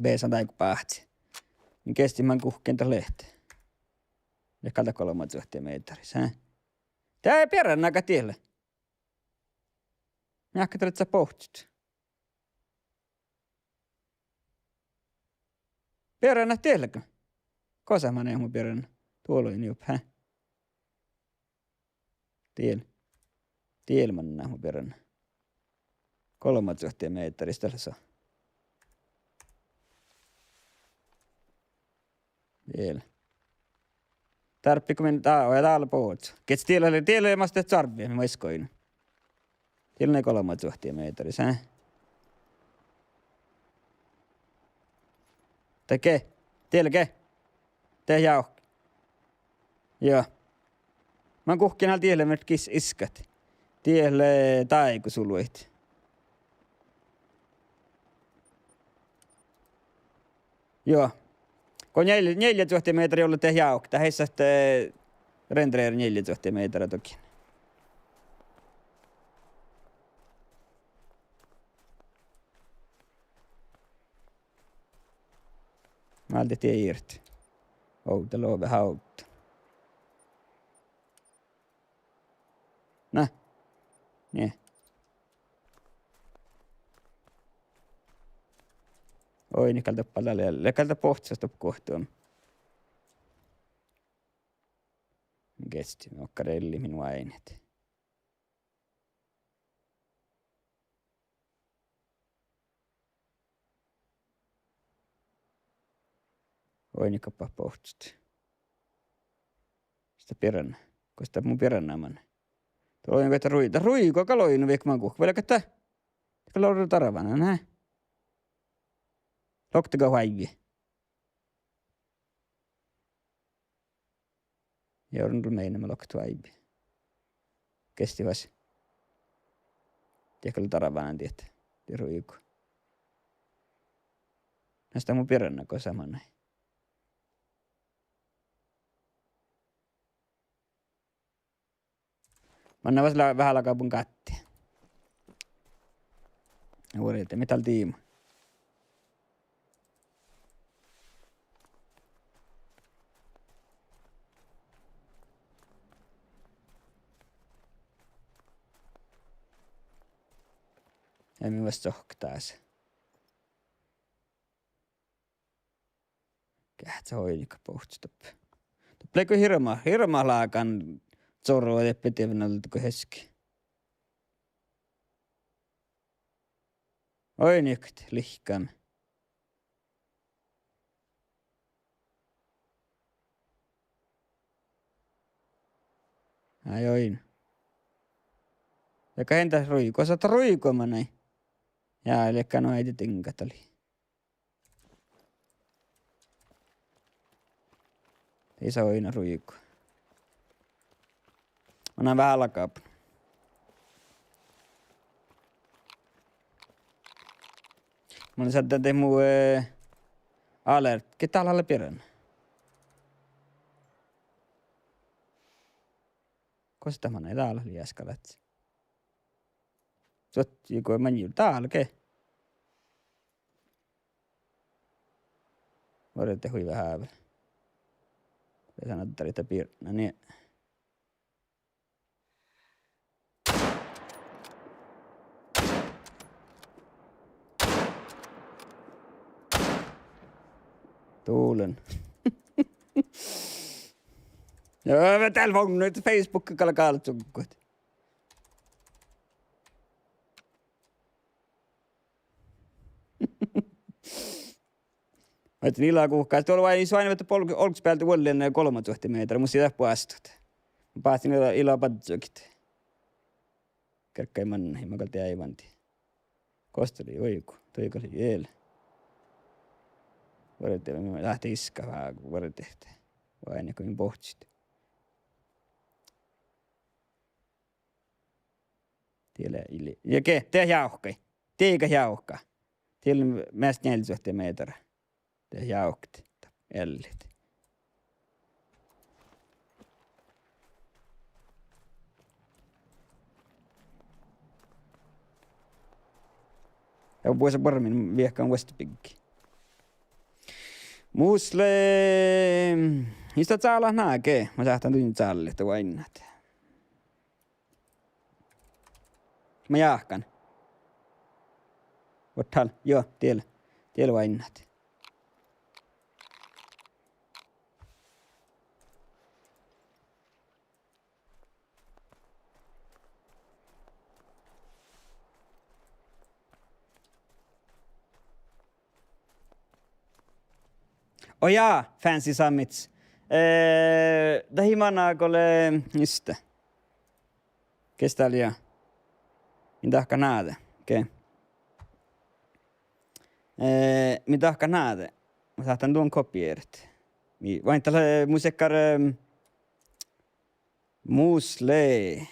Beasán dáigu báhci. Min geahččen man guhken dat leat. Leat gal dat golbma cuohti meataris, hä? Dat bearrán nagat dieđe lea. Mii ahte dat lea bohccit. Bearrán dat dieđe leago. Gosa manai mu bearrán. Duolin juo, hä? Dieđe. Dieđe manai mu bearrán. Golbma cuohti meataris dat lea so. Dieđe. Dárbbašit go min dá-, ja dál bođii. Geahččat dieđe lea, dieđe lea mas de čarvvi, mii maid skoin. Dieđe lea golbma cuohti meataris, hä? Dieđe ge, dieđe ge. Dieđe jávkat. Juo. Man guhken dieđe lea mii gis-, iskat. Dieđe lea dáigusului. Juo. Go njeal-, njealje cuohti meatera ollu dieđe jávkat, dat ii sáhte, eh, rendere njealje cuohti meatera dohko. Váldet dieđe irt. Ovdal lea veahá ovdal. Na. Nie. Oi, nie gal dáppe lea, lea gal dáppe bohccos doppe guohtumin. Geahččat, okkarelli min váinit. Oidne go bohccot. Gos dat birra, gos dat mu birra manai? Dat lea oidne go dat rui-, dat ruigo gal oidno vieđe maŋŋá guhká, vai lea go dat, dat gal orru darvánan, ne? Lokte go oaivvi. Ja orun dál meinama lokte oaivvi. Gesti vas. Diet gal darvánan diet, diet ruigo. Na, gos dat mu birra gos manai? Manne vas lea veahá lágábun gáttii. Vuordit, mii dál diibmu. Ja mii vas sohkkot dás. Geahča oidne go bohccot doppe. Doppe lei go hirbmat, hirbmat lágán zorvo doppe dievve alde go easka. Oidne go lihkame. Ai oidne. Ja go dat ruigo, gos dat ruigo manai? Ja lea gal nu aiddo diŋga dal. Ii sa oidno ruigo. Manai veahá lágábun. Mun lean šaddan de mu, eh, alert, ge dál lea birra. Gos dat manai, dál lea easka lea. Suot, ja go maŋŋil dál ge. Vuordit hui veahá vel. Lean šaddan daidda birra nie. Dulen. Ja, ve telefon, Facebook gal gálččugat. Ahte ila guhkás, doppe oaidne, oaidne ahte olg-, olggos bealde vuollin golbma čuohte mehtera, mus lei dat boastut. Báhcen ila, ila badjegit. Gerggai manne, ma gal deaivvan die. Gos dat lei, oidne go, doppe gal lei vel. Vuordit, mii leat iskkat veahá, vuordit. Oaidne go mii bohccit. Die lea ii-, ja ge, de jávkkai. Diige jávkka. Die lea measta njeallje čuohte mehtera. De jávkka. Ellit. Ja vuos barmin viehkan vuosttabeaivvi. Mus lea, ii dat cálat ná ge, ma sáhtán duin cállit oainnát. Ma jáhkán. Vuot dál, juo, diet lea, diet lea oainnát. Oh jaa, Fancy Summits. Eh, dat ii manai go lea, just det. Kes dál lea? Min dahkat ná de. Okei. Eh, min dahkat ná de. Mun sáhtán duon kopieret. Mii, vai dat lea, mus dakkár, ehm, mus lea.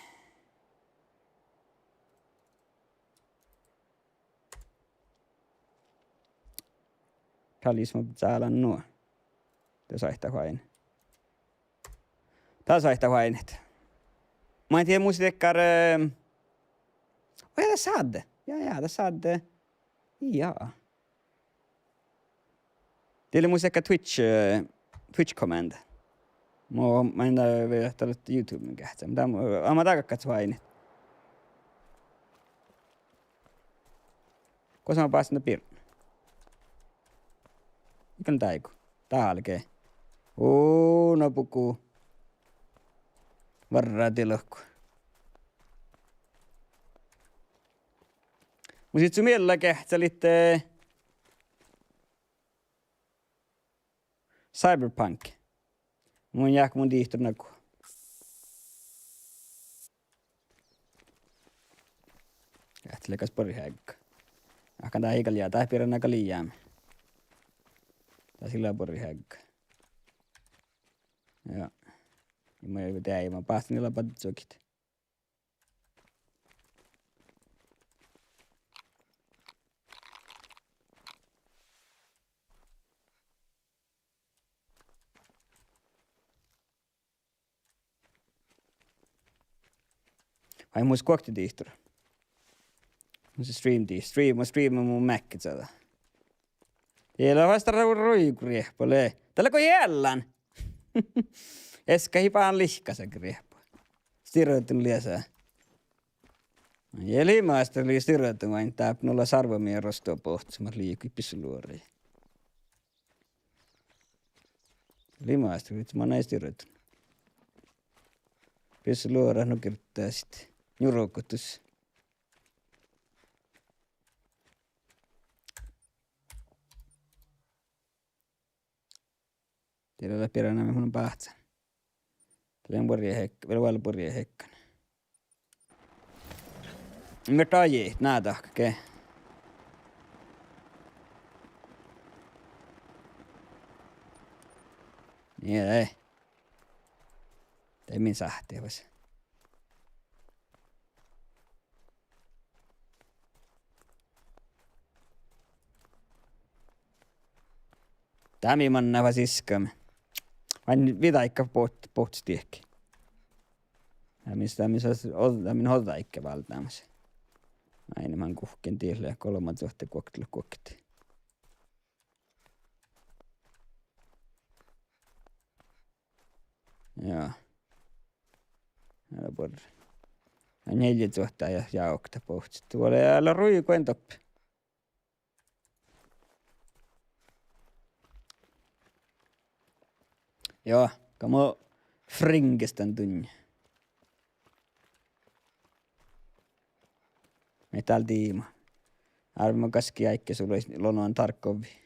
Dál ii mus cálan nu. Dat sáhtát oaidnit. Dat sáhtát oaidnit. Main dieđe mus dakkár, eh, oh jaa, dat sádde. Jaa, jaa, dat sádde. Jaa. Diet lea mus dakkár Twitch, eh, Twitch command. Mo, main dieđe, eh, dat lea YouTube min geahččá. Muhto, eh, ma dakkár oaidnit. Gos ma básen dat birra? Ikan dáigu. Dálge. Uu, no buku. Várra dieđusge. Mus lei su miella geahččalit, eh, Cyberpunk. Mun jáhkán mun dihtor nugo. Eat lea gal buorre heagga. Ahte dat ii gal lea, dat beare gal lea jámá. Dat ii leat buorre heagga. Ja. Ja mun de, ja mun báhcen lea badjegit. Ai, mun guokte dihtor. Mun stream di-, stream, mun streama mu Mac-ii čađa. Ii leat fas ru-, ruigoriehpa lea. Dat lea go ealán. Easka ii ban lihkasa riehpa. Stirotun liesa. Ja lea master lea stirotun, vai dáppe nu lea sarvamii rostot bohccimat liikui pisseluorai. Lea master, vits, ma nai stirotun. Pisseluorat nu girddasii. Njurogotus. Diet lea beare, mun báhcen. Dat lea buorre heag-, vel, vel buorre heaggan. Mii dahkat, ná dahkat ge. Nie, de. De min sáhtte fas. Dat mii manná fas iskame. Vai viđaikka bohc-, bohccot diehki. Dat mii, dat mii, dat mii ođđa-, dat mii ođđaikka váldámus. Áinna man guhken diet lea golbma čuohta guokte, guokte. Ja. Ii leat buorre. Ja nealje čuohta ja, ja okta bohccot. Duo lea, lea ruigu ain doppe. Ja, ka mun fringestan dunje. Mii dal diima. Árvvá gaskii áigge sulai lonoin darggovvii.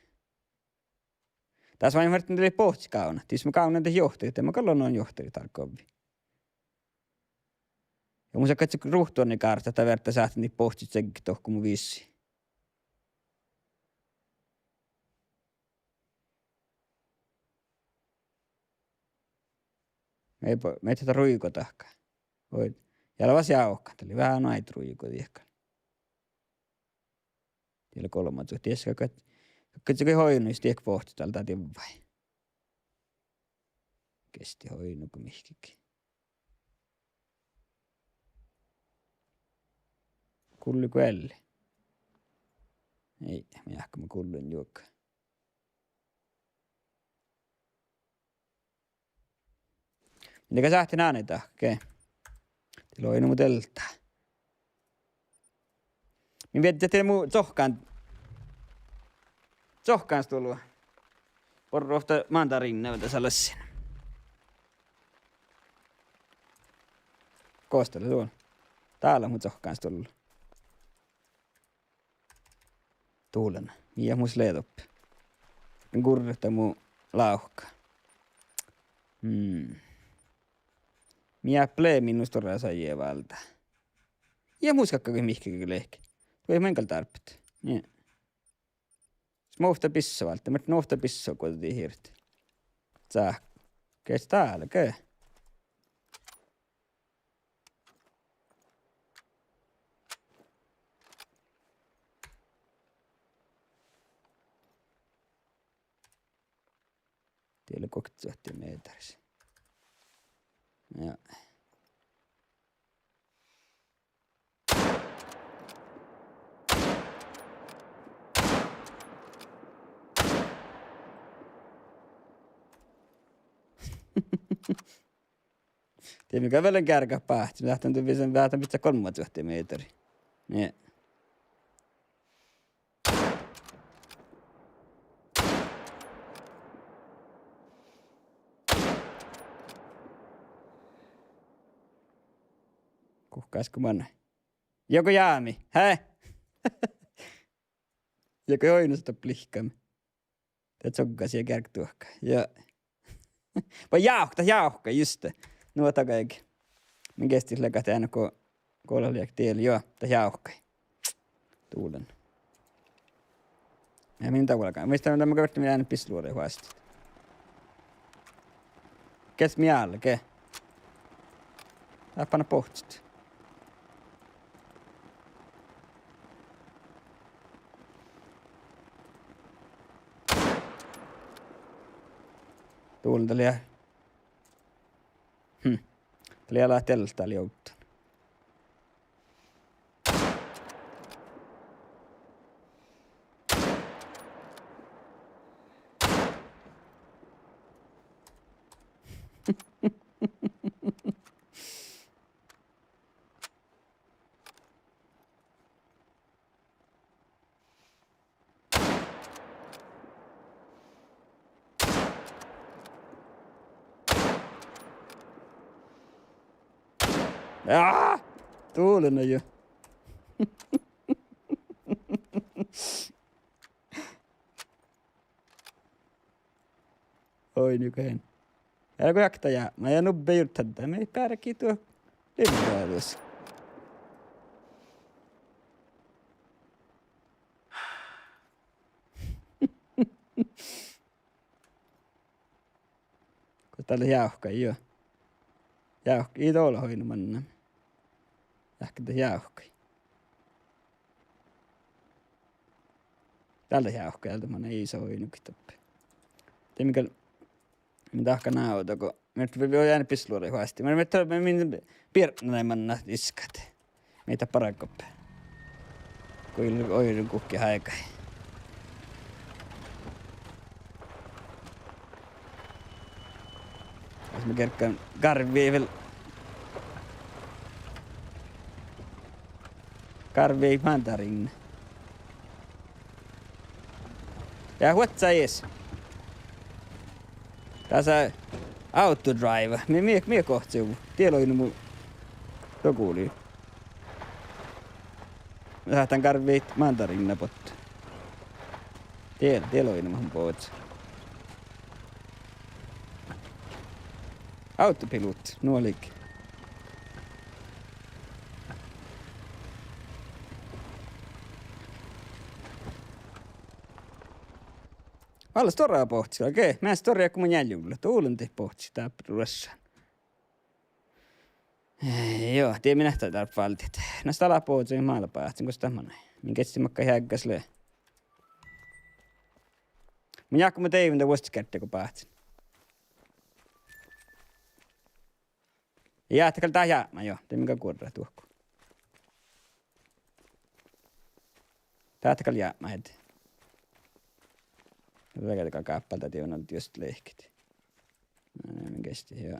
Das vai ferten dalle bohccot gávdnat. Dis mun gávdnen dat johtarit, de mun gal lonoin johtarit darggovvii. Ja mun sáhtten ruovttut ane gártat, dat verte sáhtten daid bohcciid čegget dohko mun visii. Mii bo-, mii dat ruigo dahká. Oi, ja lea fas jávkan, dat lea veahá nu aidda ruigo diehkal. Diet lea golbma čuohta, dies ka-, ka-, ka-, ka-, oidno, jus diehkal bohccot dal dat divvai. Gesti oidno go mihkkege. Gullet go eallit? Ii, mii eat go mun gullen juoga. Mii gal sáhttit ane dahkat ge. Diet lea oidno mu delta. Mii viežžat de mu čohkkán, čohkkán stuolva. Borre ovtta mandariinna, ovdal salasin. Gos dat lea duon? Dál lea mu čohkkán stuolva. Dulen. Mii mus lea doppe? Gurreta mu lávkka. Mm. Mii ple minus torra saji válddá. Ja mus galgá mihkkege lehpet. Duo ii maŋŋel dárbbat. Nie. Smovtta bissa válddá, muhto novtta bissa go dihte. Cah. Ge stálge. Diet lea guokte meataris. Ja. Diet mii gal vel gearggat báhcet, dat lea, dat lea, dat lea bidjat golmmažuohte meatari. Nie. Guhkás go manai. Juo go jámi, he? Juo go oidno dat lihkame. Dat coggas ja geargga duohká. Ja. Ba jávk-, dat jávkkai, just. Nu dat galggai. Min geastit leagat dán go, go lea diet, juo, dat jávkkai. Duolen. Ja min dat galgá. Muittán, dat mun goit mii dán pisluoraid oastit. Ges mii álge. Dáppe bohccot. Duolen dat lea. Hm. Dat lea, lea delta lea ovddan. Á! Duolen jo. Oi, nu go hen. Eará go jakta jápmái, ja nubbe jurdda, dat mii beargit duo livvá dus. Go dat lea jávkkai, juo. Jávk-, ii dat leat oidno mannan. Jávkkai, dat jávkkai. Dál dat jávkkai, dál dat manai, ii leat oidno goit doppe. De mii gal, mii dahká návdda go, mii vel, vel eará pisluoraid oastit. Mii, mii, mii, mii birrana mannan iskat. Mii dat bargat. Go ii leat oidno guhkki háigai. Mus mun gearggan garvvii vel. Garvvii mandariinna. Ja vuoccá ieš. Dasa autodrive. Mii, mii, mii gohcovvo. Die lea oidno mu doguli. Sáhtán garvvit mandariinna bottu. Die, die lea oidno mun bohcen. Autopilot, nu lei. Ale stuorra bohcci, okei. Measta stuorra go mun ean julla. Duolen dihte bohcci dáppe ruoššan. Eh, juo, die mii dat dárbbašit váldit. Na stallat bohcci, mii málbáhcen, gos dat manai. Min geastit makkár heaggas lea. Mun jáhkán mo deaivven dan vuosttaš geardde go báhcen. Ja dat gal dat jápmái, juo, de mii gal guorrát duohko. Dat gal jápmái. Vegádge gal gáppaldat dievve, dieđusge lehkit. Na, na, min geastit, juo.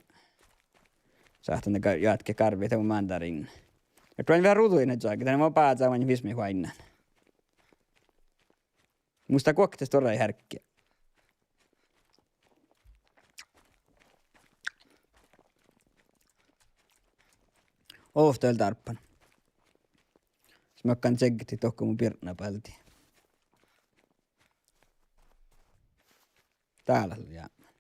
Sáhtán dat ga-, játke garvvit dan mandariinna. Ja doain veahá ruđain čáge, dan mo bázá man vismit oaidnán. Mus dat guokte stuorra heargge. Ovtta vel dárbban. Smakkan čeggedit dohko mu birnna báldi. Dál lea jápmán.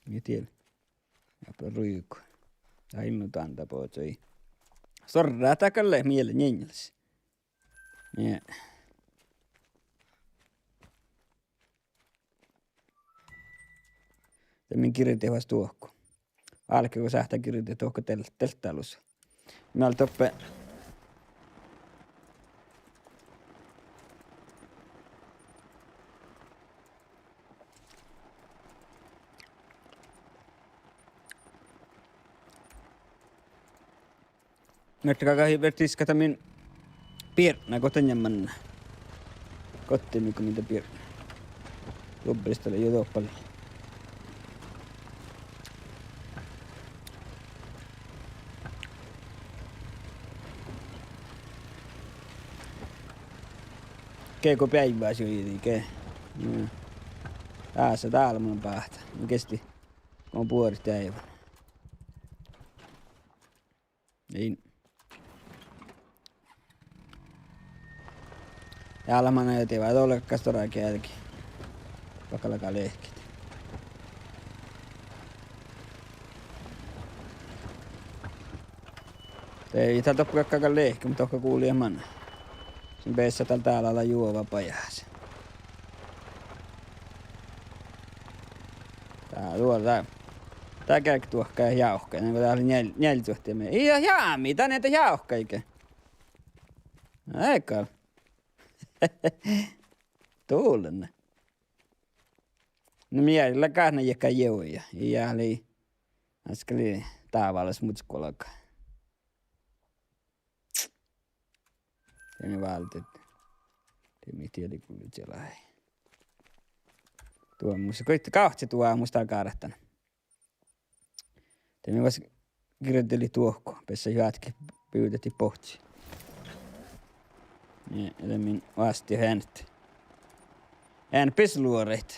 Mii dieđe. Ja ruigu. Ja innu dán dat bođii. Sorra dat gal lea mielen njeŋŋelas. Ja. De mii girdet fas duohko. Álgego sáhttá girdet duohko del-, delttalus. Mii ale doppe. Mii gal gal fertet iskat dan min birna, gohte mannan. Gohte mii go min dan birna. Dobbelista lea jo doppe. Ge go beaivváš juoidii, ge. Mm. Ása dál mun báhcán. Mun geastin. Mun buorit deaivan. In. Ja ala manai dievva, dat lea gal stuorra geađgi. Vaikko lea gal lehkit. De ii dál doppe galgga lehkit, muhto dohko gulii manai. Son beassá dál, dál ala juovabajás. Dá, duo, dá. Dá gearggeduohká jávkka, nugo dá lea njeal-, njealljejuohti mii. Ii, jámi, dan ii dat jávkka iige. Ii gal. Dullen. Na mii lea gal na jekka jeuja. Ja lei, askalii dábálaš muhto guolga. De mii váldet. De mii diehtit gullu čelai. Duo mus goit gávcci duo mus dál gártan. De mii vas girdelit duohko, beassá juo átke bivdehit bohcci. Nie, de min oastit eanet. Ean bisluoraid.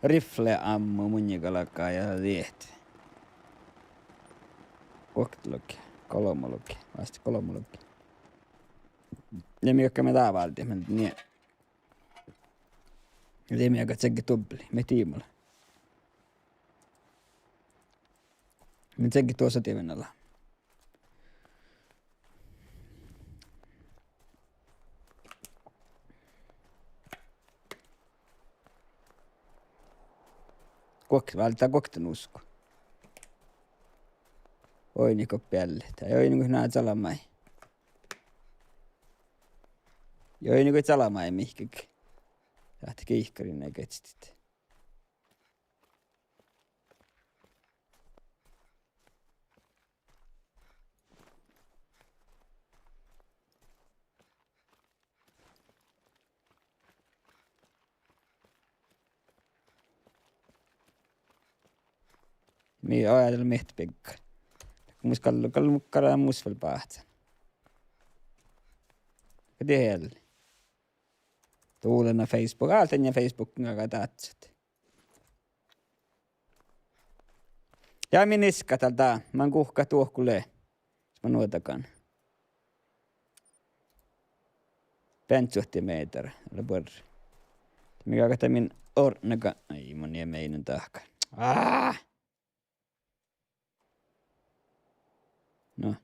Rifle ammo munnje galgá ja diehtit. Guoktelogge, golbmalogge, oastit golbmalogge. Ja mii galggaime dá váldit, men nie. De mii galgat čeaggat duobbeli, mii diimula. Mii čeaggat duosa dievven ala. Guok-, váldá guokte nusko. Oidne go beallet. Ja oidne go ná čalmai. Ja oidne go čalmai mihkkege. Sáhttet gihkariin giežatit. Mii, aa, dal mii eat bigga. Mus gal, gal muhkara mus vel báhcen. Ka die ealli. Dullen na Facebook, álten ja Facebook galgá dáhcet. Ja min iskkat dal dá, man guhká duohko lea. Sis man nuodagan. Beaŋčuohtimehtera, ale buorre. Mii galgat min ortnaga, ai, mun nie meinán dahkat. Aa! No.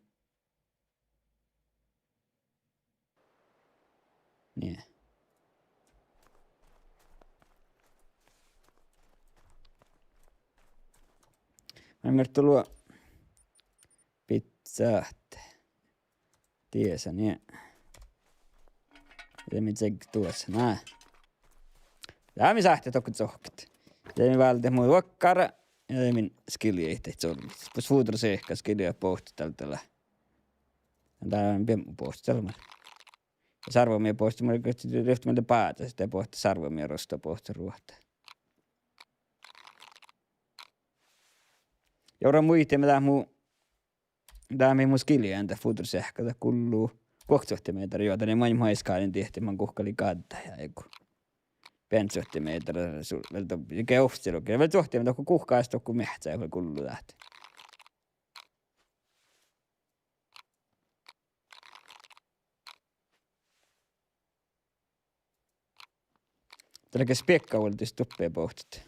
Nie. Maŋŋá mii leat duo pitsat. Diesa, nie. Ja mii čeaggat duosa, na. Ja mii sáhttit dohko čohkkát. Ja mii váldet mu vuokkara. Ja de min skiljet daid čolbmit. Bos fuddusehká skiljet bohtet dal dá lea. Dá biebmu bohtet dal mat. Ja sárvomieha bohtet, mun gahčen rievtti mielde báđas, de bohte sárvomieha rosta bohte ruohta. Ja orun muitte, mii dá mu Dá mii mu skiljen dat fuddusehká, dat gullo guoktevuohta mehtera, juo, dat lei maid mu eskálin diehtit, man guhká lei gádda ja ego. Beaŋčuohtimehtera, su-, vel do-, ge ovccilogi, vel čuohtiime dohko guhkás dohko meahccái vel gullo dat. Dat lea ge spiegga vuolde doppe bohtet.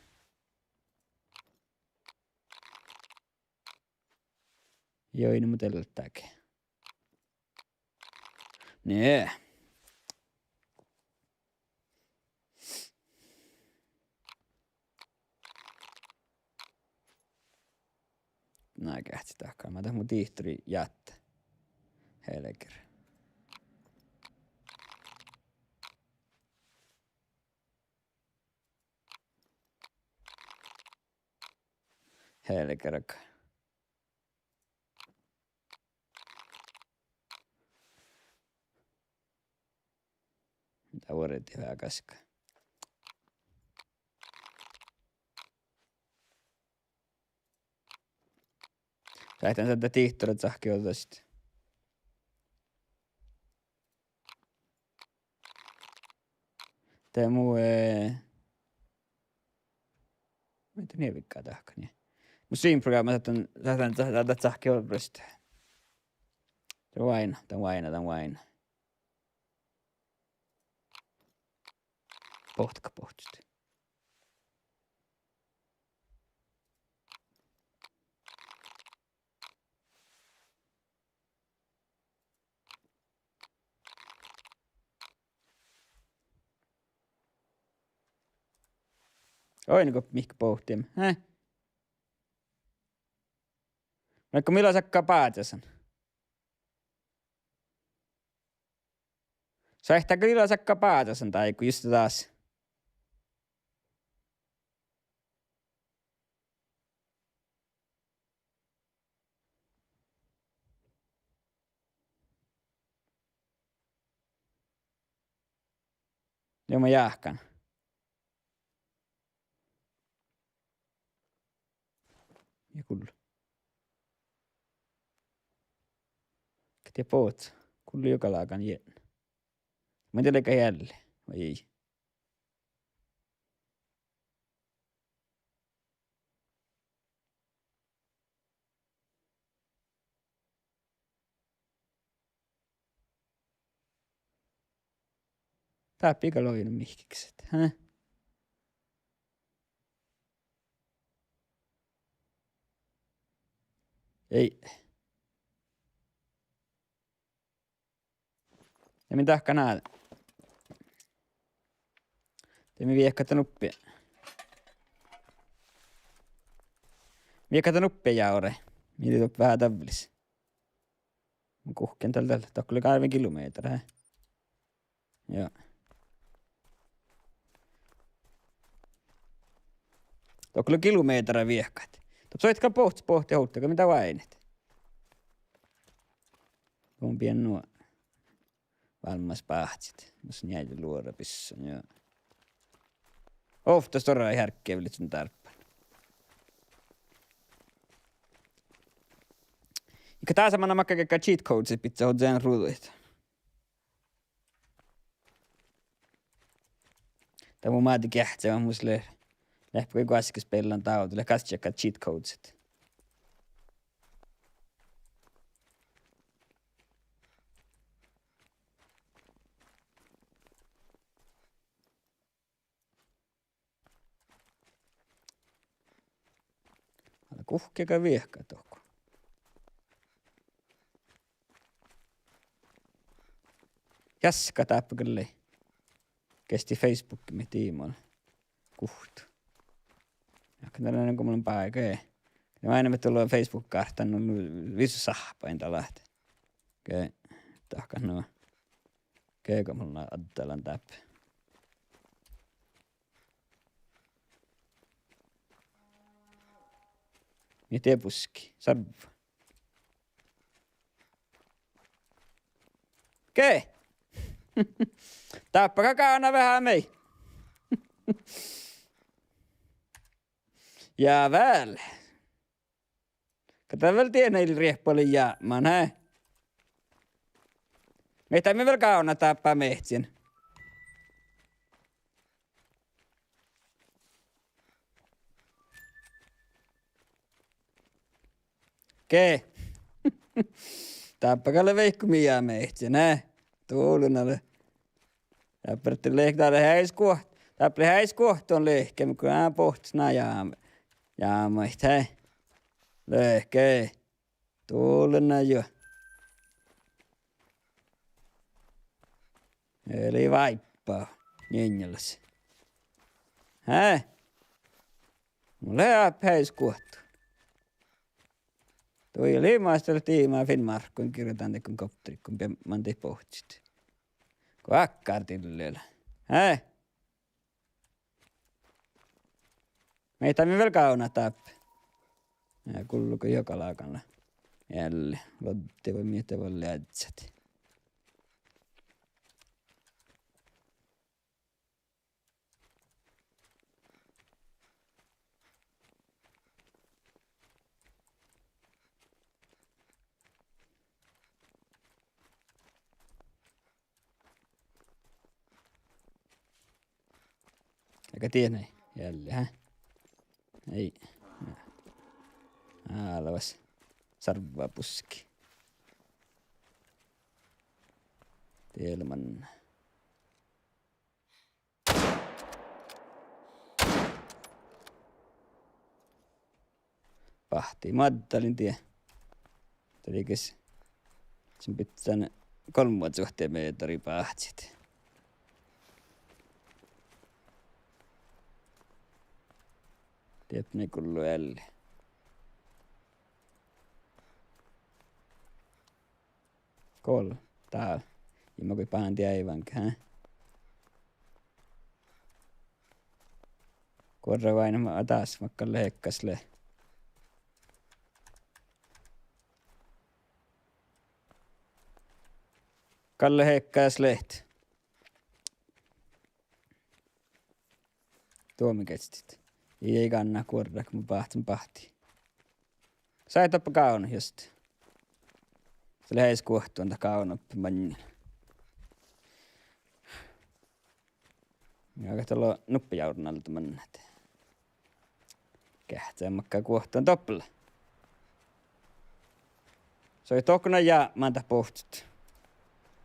Joi, nu mu delddáge. Nie. Na, geahččat dahká, ma dat mu dihtorii jáhkái. Helger. Helger. Dat vuordit veaháš gaskka. Sáhtán sádde dihtorat cahkki ođđasit. De mu, eh, ma ii dieđe nie vigga dahká, nie. Mu stream-programma sáhtán, sáhtán, sáhtán, sáhtán cahkki ođđasit. Dan vuoiŋŋa, dan vuoiŋŋa, dan vuoiŋŋa. bohtet, bohtet. Oidne go mihkke bohtimin, he? Vaikko mii leat sakka báčasan. Soaitá gal ii leat sakka báčasan dáigu juste das. Ja ma jáhkán. Ja gul-, ge dieđe bohcca. Gullo juo galggan jietna. Mun dieđe leige ealli vai ii. Dáppe ii gal oidno mihkkege, he? Ii. Ja mii dahkat ná-, de mii viehkat dan uppe. Viehkat dan uppe jávre. Mii lei doppe veahá davvlis. Mun guhkken dál, dál, dohko lea gárven kilomehtera, he? Ja. Dohko lea kilomehtera viehkat. Doppe soaitit gal bohccet bohte ovtta, go mii dál oaidnit. Mun bean nu válmmas báhcit, mus njeallje luora bissan, ja. Ovtta stuorra hearggevelii son dárbban. Iige dasa manná makkár geaidda cheat codesit bidjat ožžon ruđaid. Dat mun máđi geahččalan, mus lea, leat goassege spellan dávdu, leat gas čeahkkat cheat codesit. Ale guhkket gal viehkat dohko. Jaska dáppe gal lei. Geahččá Facebookii mii diimma guhtu. Ja gal dat lea go mun lean báige. Ja mii eat dolo Facebook-gártán nu visot sáhpain dal ahte. Ge, dahkat nu. Ge, go mun lean addalan dáppe. Mii dieđe buskki, sarvva. Ge. Dáppe gal gávdná veahá mii. Ja vel. Gal dat vel dieinna ii riehpala jápmán, he? Mii dat mii vel gávdnat dáppe meahccin. Ge. Dáppe gal lea veikko mii meahccin, ne? Dullen ale. Dáppe lea, dat lea eai skuoht-, dáppe lea eai skuohtton lihkeme go bohccet ná ja-, jámait, he. Lihke. Dullen juo. Lei váibbá njeaŋŋalas. He? Mun lea eai skuohtton. Dui lei maid dat lea diimma Finnmárkkuin girdan dego kopteriiguin, be-, man dii bohccit. Go ákkár dillá lea. He? Mii dat mii vel gávdnat dáppe. Ja gullo go juo galggan lea. Ealli, luoddi vai mii dat vel leažžat. Aga dieđán, ealli, he? Eai. Álvás. Sarvabuski. Dielman. Báhtti maddalin die. Dalle ges, son bidjan golmmožuohte mehtera báhcit. Diet mii gullo ealli. Gol, dál. Ja ma goit báhán deaivánge, hä? Guorra oaidná ma das, mat galle hekkas lea. Galle hekkas leat. Duomi geastit. Ii, ii gánná guorrat, mun báhcen báhtti. Sai doppe gávdnat just. Dat lea eai guohtun dat gávdnat maŋŋel. Ja gal dat lea nuppe jávdnalda mannat. Geahča makkár guohtun doppe lea. Soai dohko na jápmán dat bohtet.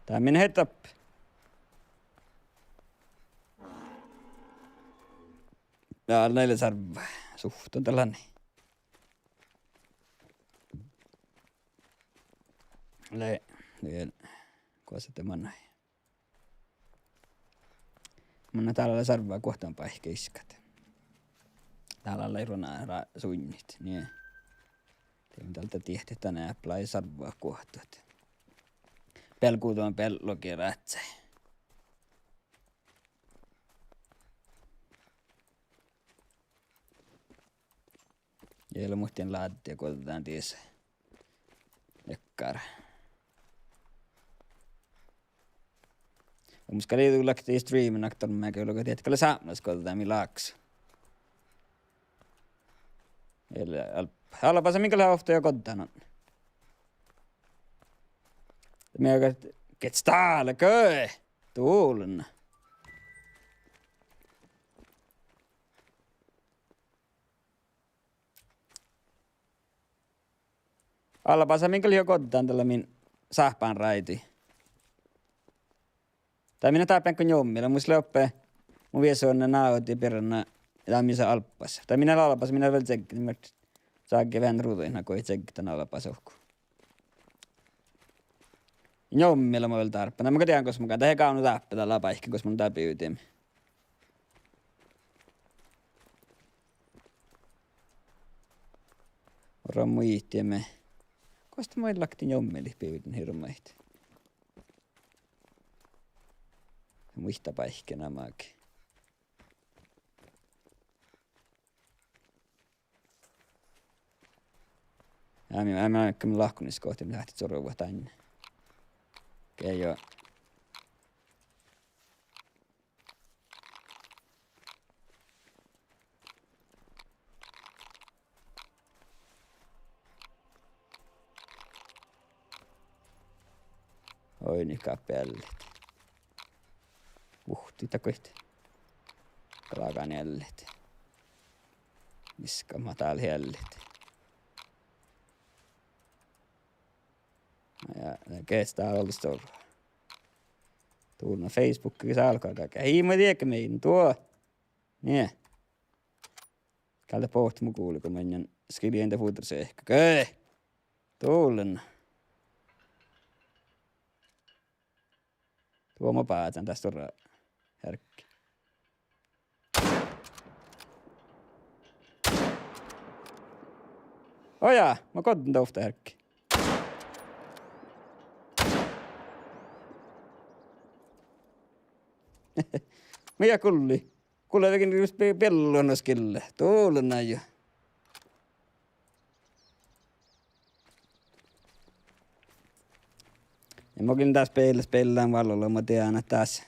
Dá min heddap. Ja, nai lea sárvva. Suhttan dat lea nai. Lea, lea, gosa de manai. Mun dál lea sárvva guohttan báikki iskat. Dál lea ruona ra-, suinnit, nie. Dieđán dál dat diehtit dan eappalai sárvva guohtot. Beal guđa, beal logi ráhkadii. Ja lea muhtin láddi goddán dies. Lekkár. Mun gal ii du lakti streamen aktor, ma gal lea diehtit gal sápmelaš goddán mii lágas. Eai al-, albasa min gal ovtta ja goddán. Mii gal get stále gø. Dulna. Albasa min gal juo goddán dalle min sáhpánráidi. Dat min dáppe go njumme lea, mus lea oppe, mun viesuonne nádi birra, dat min lea albasa. Dat min lea albasa, min lea vel čeggedin, čágge veahá ruđaid, na go čeggedin albasa uhku. Njumme lea mun vel dárbbašan. Na mun gal dieđán gos mun gal, dat lea gávdno dáppe dalle báikái gos mun dál bivdin. Orru muitte me. Gos dat mun laktin njumme lea bivden hirbmadit. Muitte báikái na máŋga. Ja, mii, mii, mii, mii láhkunis gohte, mii láhtii čorvvat dainna. Okei, joo. Oi, nihká beallit. Vuhtii dakkár. Galgá eallit. Niska matala eallit. Ja, geahča dál olles stóra. Dulna Facebookii sálkka, ii ma diege min duo. Nie. Gal dat bohtet mu gulgo maŋŋel, skiljen de fuddosehka. Gø! Dulna. Duo mo bázán, dat stóra hearggi. Ojá, mo goddán dovtta hearggi. Mii gulli. Gulli veaháš just be-, beallon skille. Dulna jo. Ja mo gullen das beale, beale vállala, mo dieđán ahte das.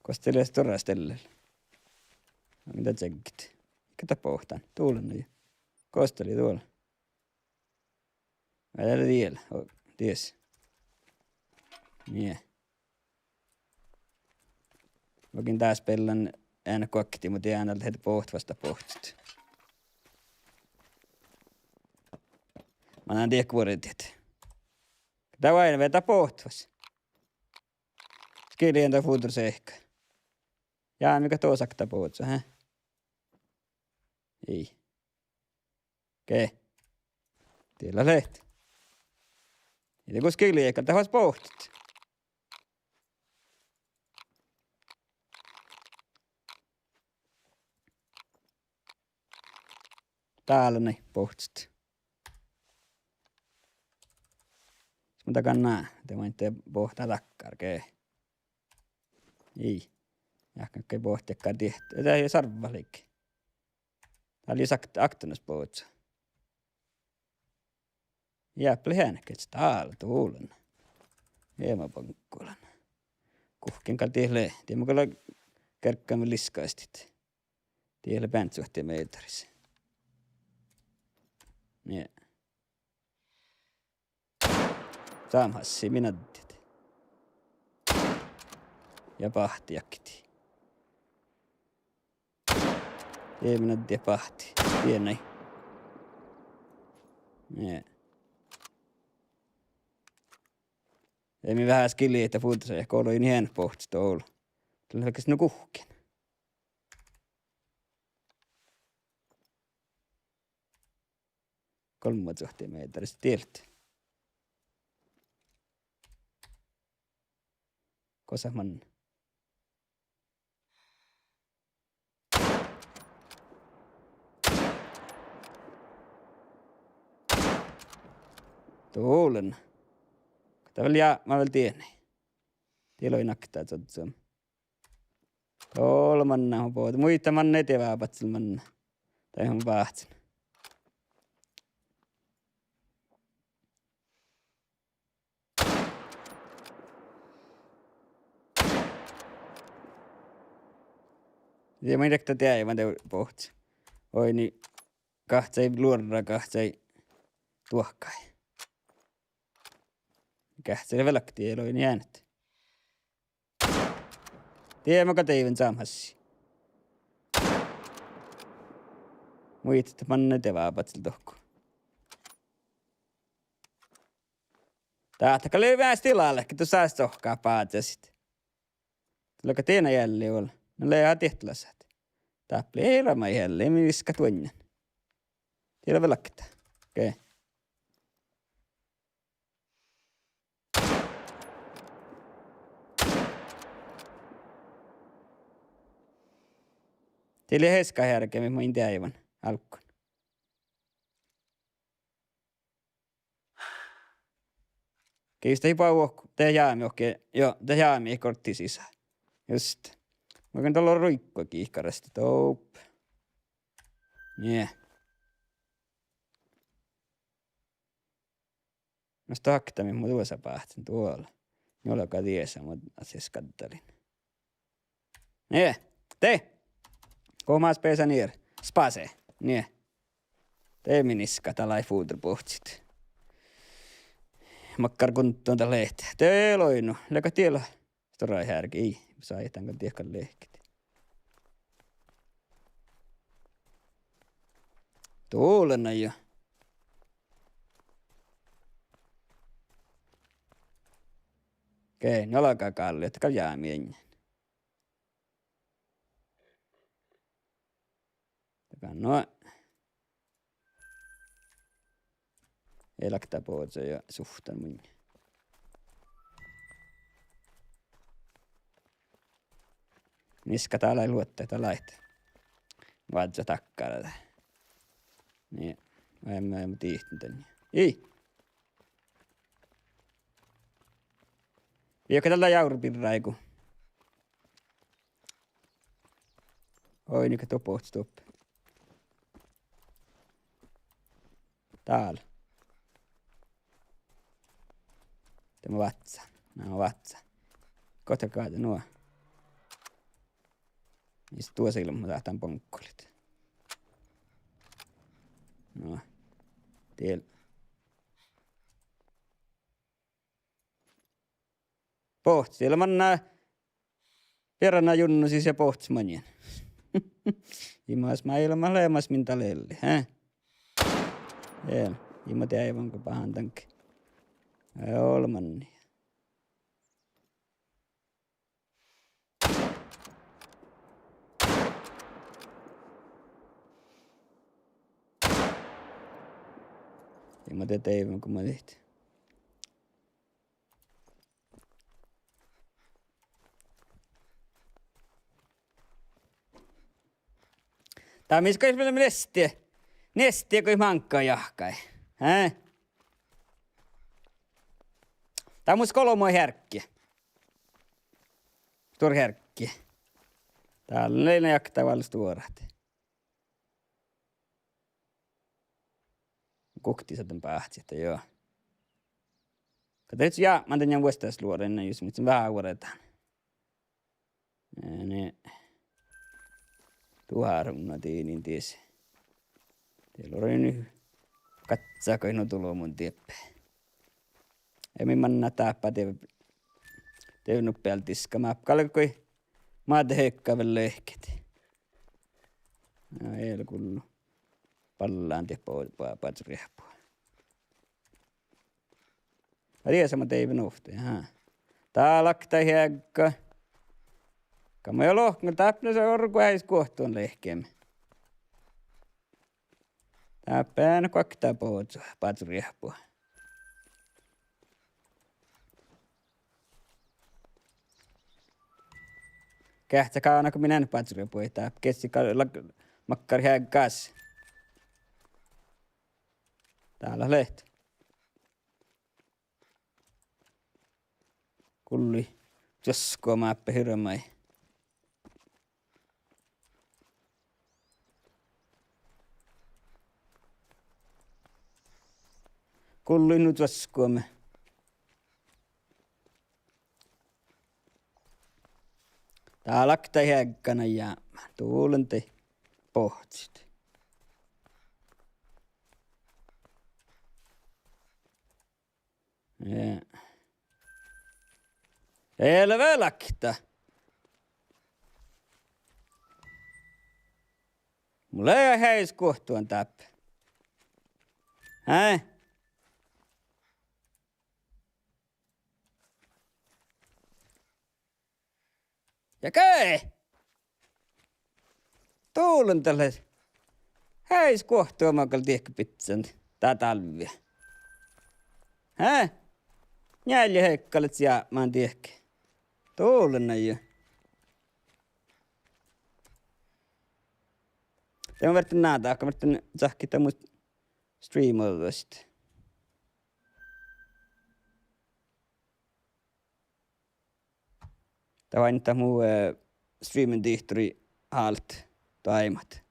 Gos dat lea stóra stelle? Mo gullen dat čeggit. Ii ge dat bohtán. Dulna jo. Gos dat lea dál? Vel diel, o, dies. Nie. Mo gullen das beallan eanet guokte, mo dieđán ahte bohtet vasta bohtet. Mannan diet guortit. Dat vai vel dat bohtet vas. Skiljen de fuddosehka. Ja, mii gal duo sakta bohtet, hä? Ii. Ge. Die lea leat. Ii de gos gal liikal dat fas bohtet. Dál lea bohtet. Mun dagan ná, de maid bohtet dakkár, ge. Ii. Jáhkán ge bohtet dakkár diet. Dat ii sarvva lei. Dál lei akt-, aktanas bohcci. Ja, ple heanet ge dál duolen. Ema bankolan. Guhkkin gal die lea, die mun gal gerggan vel liskastit. Die lea beanccuohti meetaris. Nie. Sámhassi min addit. Ja bahti jakti. Die min addit bahti. Die nai. Nie. Ii mii veahá skilli ahte fuddasat, go olu in heanet bohcci dolu. Dat lea ges nu guhkkin. Golmmacuohti meetaris diet. Gosa man. Duolen. Dat vel ja, ma vel diehni. Die lei nakta codcom. Dol manná bođii. Muitte manne dieđusge vábáhcci manná. Dat mun váccen. Ja mun rekta deaivan de bohcci. Oidne gahčai luorra, gahčai duohkai. Gahčai velkti, ii lean jienet. Die maga deaivven sámhassi. Muitte manne dieđusge vábáhcci dohko. Dáhta gal lei veahá stillalehket, du sás dohko báhcásit. Leaga diena jeallii vel. Na lea diet lasat. Dáppe lei eará maid jeallii, mis gal duonjen. Die lea velkta. Okei. Die lea heska hearge, mis main deaivan álggán. Ge just dahje ba vuok-, de jámi okei, jo, de jámi gortti sisa. Just. Mun gal dal ruikko gii garasttit doppe. Nie. Mas dohko ahte mii mun duosa báhcen duola. Njuolga diesa mun asis gaddalin. Nie. De. Go mas beasan ir. Spase. Nie. De min iska, dat lei fuddra bohccit. Makkár guntton dat lei. De lei nu. Leaga diela. Stora hearge, ii, saidan gal diehkal lehkit. Dol lea na jo. Okei, njuolga galli, ahte gal jámi eannen. Dagan nu. Eai lakta bođii ja suhtan mun. Niska dat lei luotta, dat lei. Vázzá dakkára. Nie. Emme, emme dihten dan. Ii. Viehka dal lea jávru birra áiggu. Oi, nika doppe, doppe. Dál. Dieid mun váccán. Na, mun váccán. Gohte gal nu. Is duosa ilbma dáhtán boŋkkolit. No. Diel. Bohcci, die lea manná bearrana junnosis ja bohcci maŋŋel. Imaš máilmma leamaš min dal lei, he? Vel, ima deaivan go báhán dange. Vel manne. Ja ma de deivven go ma dihte. Dá mis gal lea neste, neste go máŋgga jahkái. Hää? Dá mus golbma hearggi. Stuorra hearggi. Dál lei okta vel stuorra. Guokte sáhtán báhcit, jo. Ka de jápmán dan vuosttaš luorain, jus mun veahá vuordan. Ene. Duhár unna diinin dies. De luorain nu. Gacca go nu dulon mun dieppe. Ja mii manná dáppe de, de nu bealde diska máppe galggai. Maid heikka vel lehket. Ja eai gullu. Ballan diet ba-, ba-, bácu riehpu. Riesa ma deivven ovtta, aha. Dál okta heagga. Ka ma jo lohken, dáppe lea orru eai guohtun lehkeme. Dáppe eai guokte bácu, bácu riehpu. Geahččá gal go min ean bácu riehpu, dáppe geahččá gal, lag-, makkár heaggas. Dál leat. Gullii čuoskku máppe hirbmat. Gullii nu čuoskku máppe. Dál okta heagga ja dulen de bohccit. Ja. Eai vel okta. Mun lean eai guohtun dáppe. Hää? Ja ge! Dulen dalle. Eai guohtun gal dihte bidjan dá dálvvi. Hää? Njeallje heikka leat jápmán dihte. Dulen nai. De mun vertten ná dáhkka, vertten čahkkit mu streamaduid. Dá oaidná mu, eh, streamen dihtorii hált doaimat.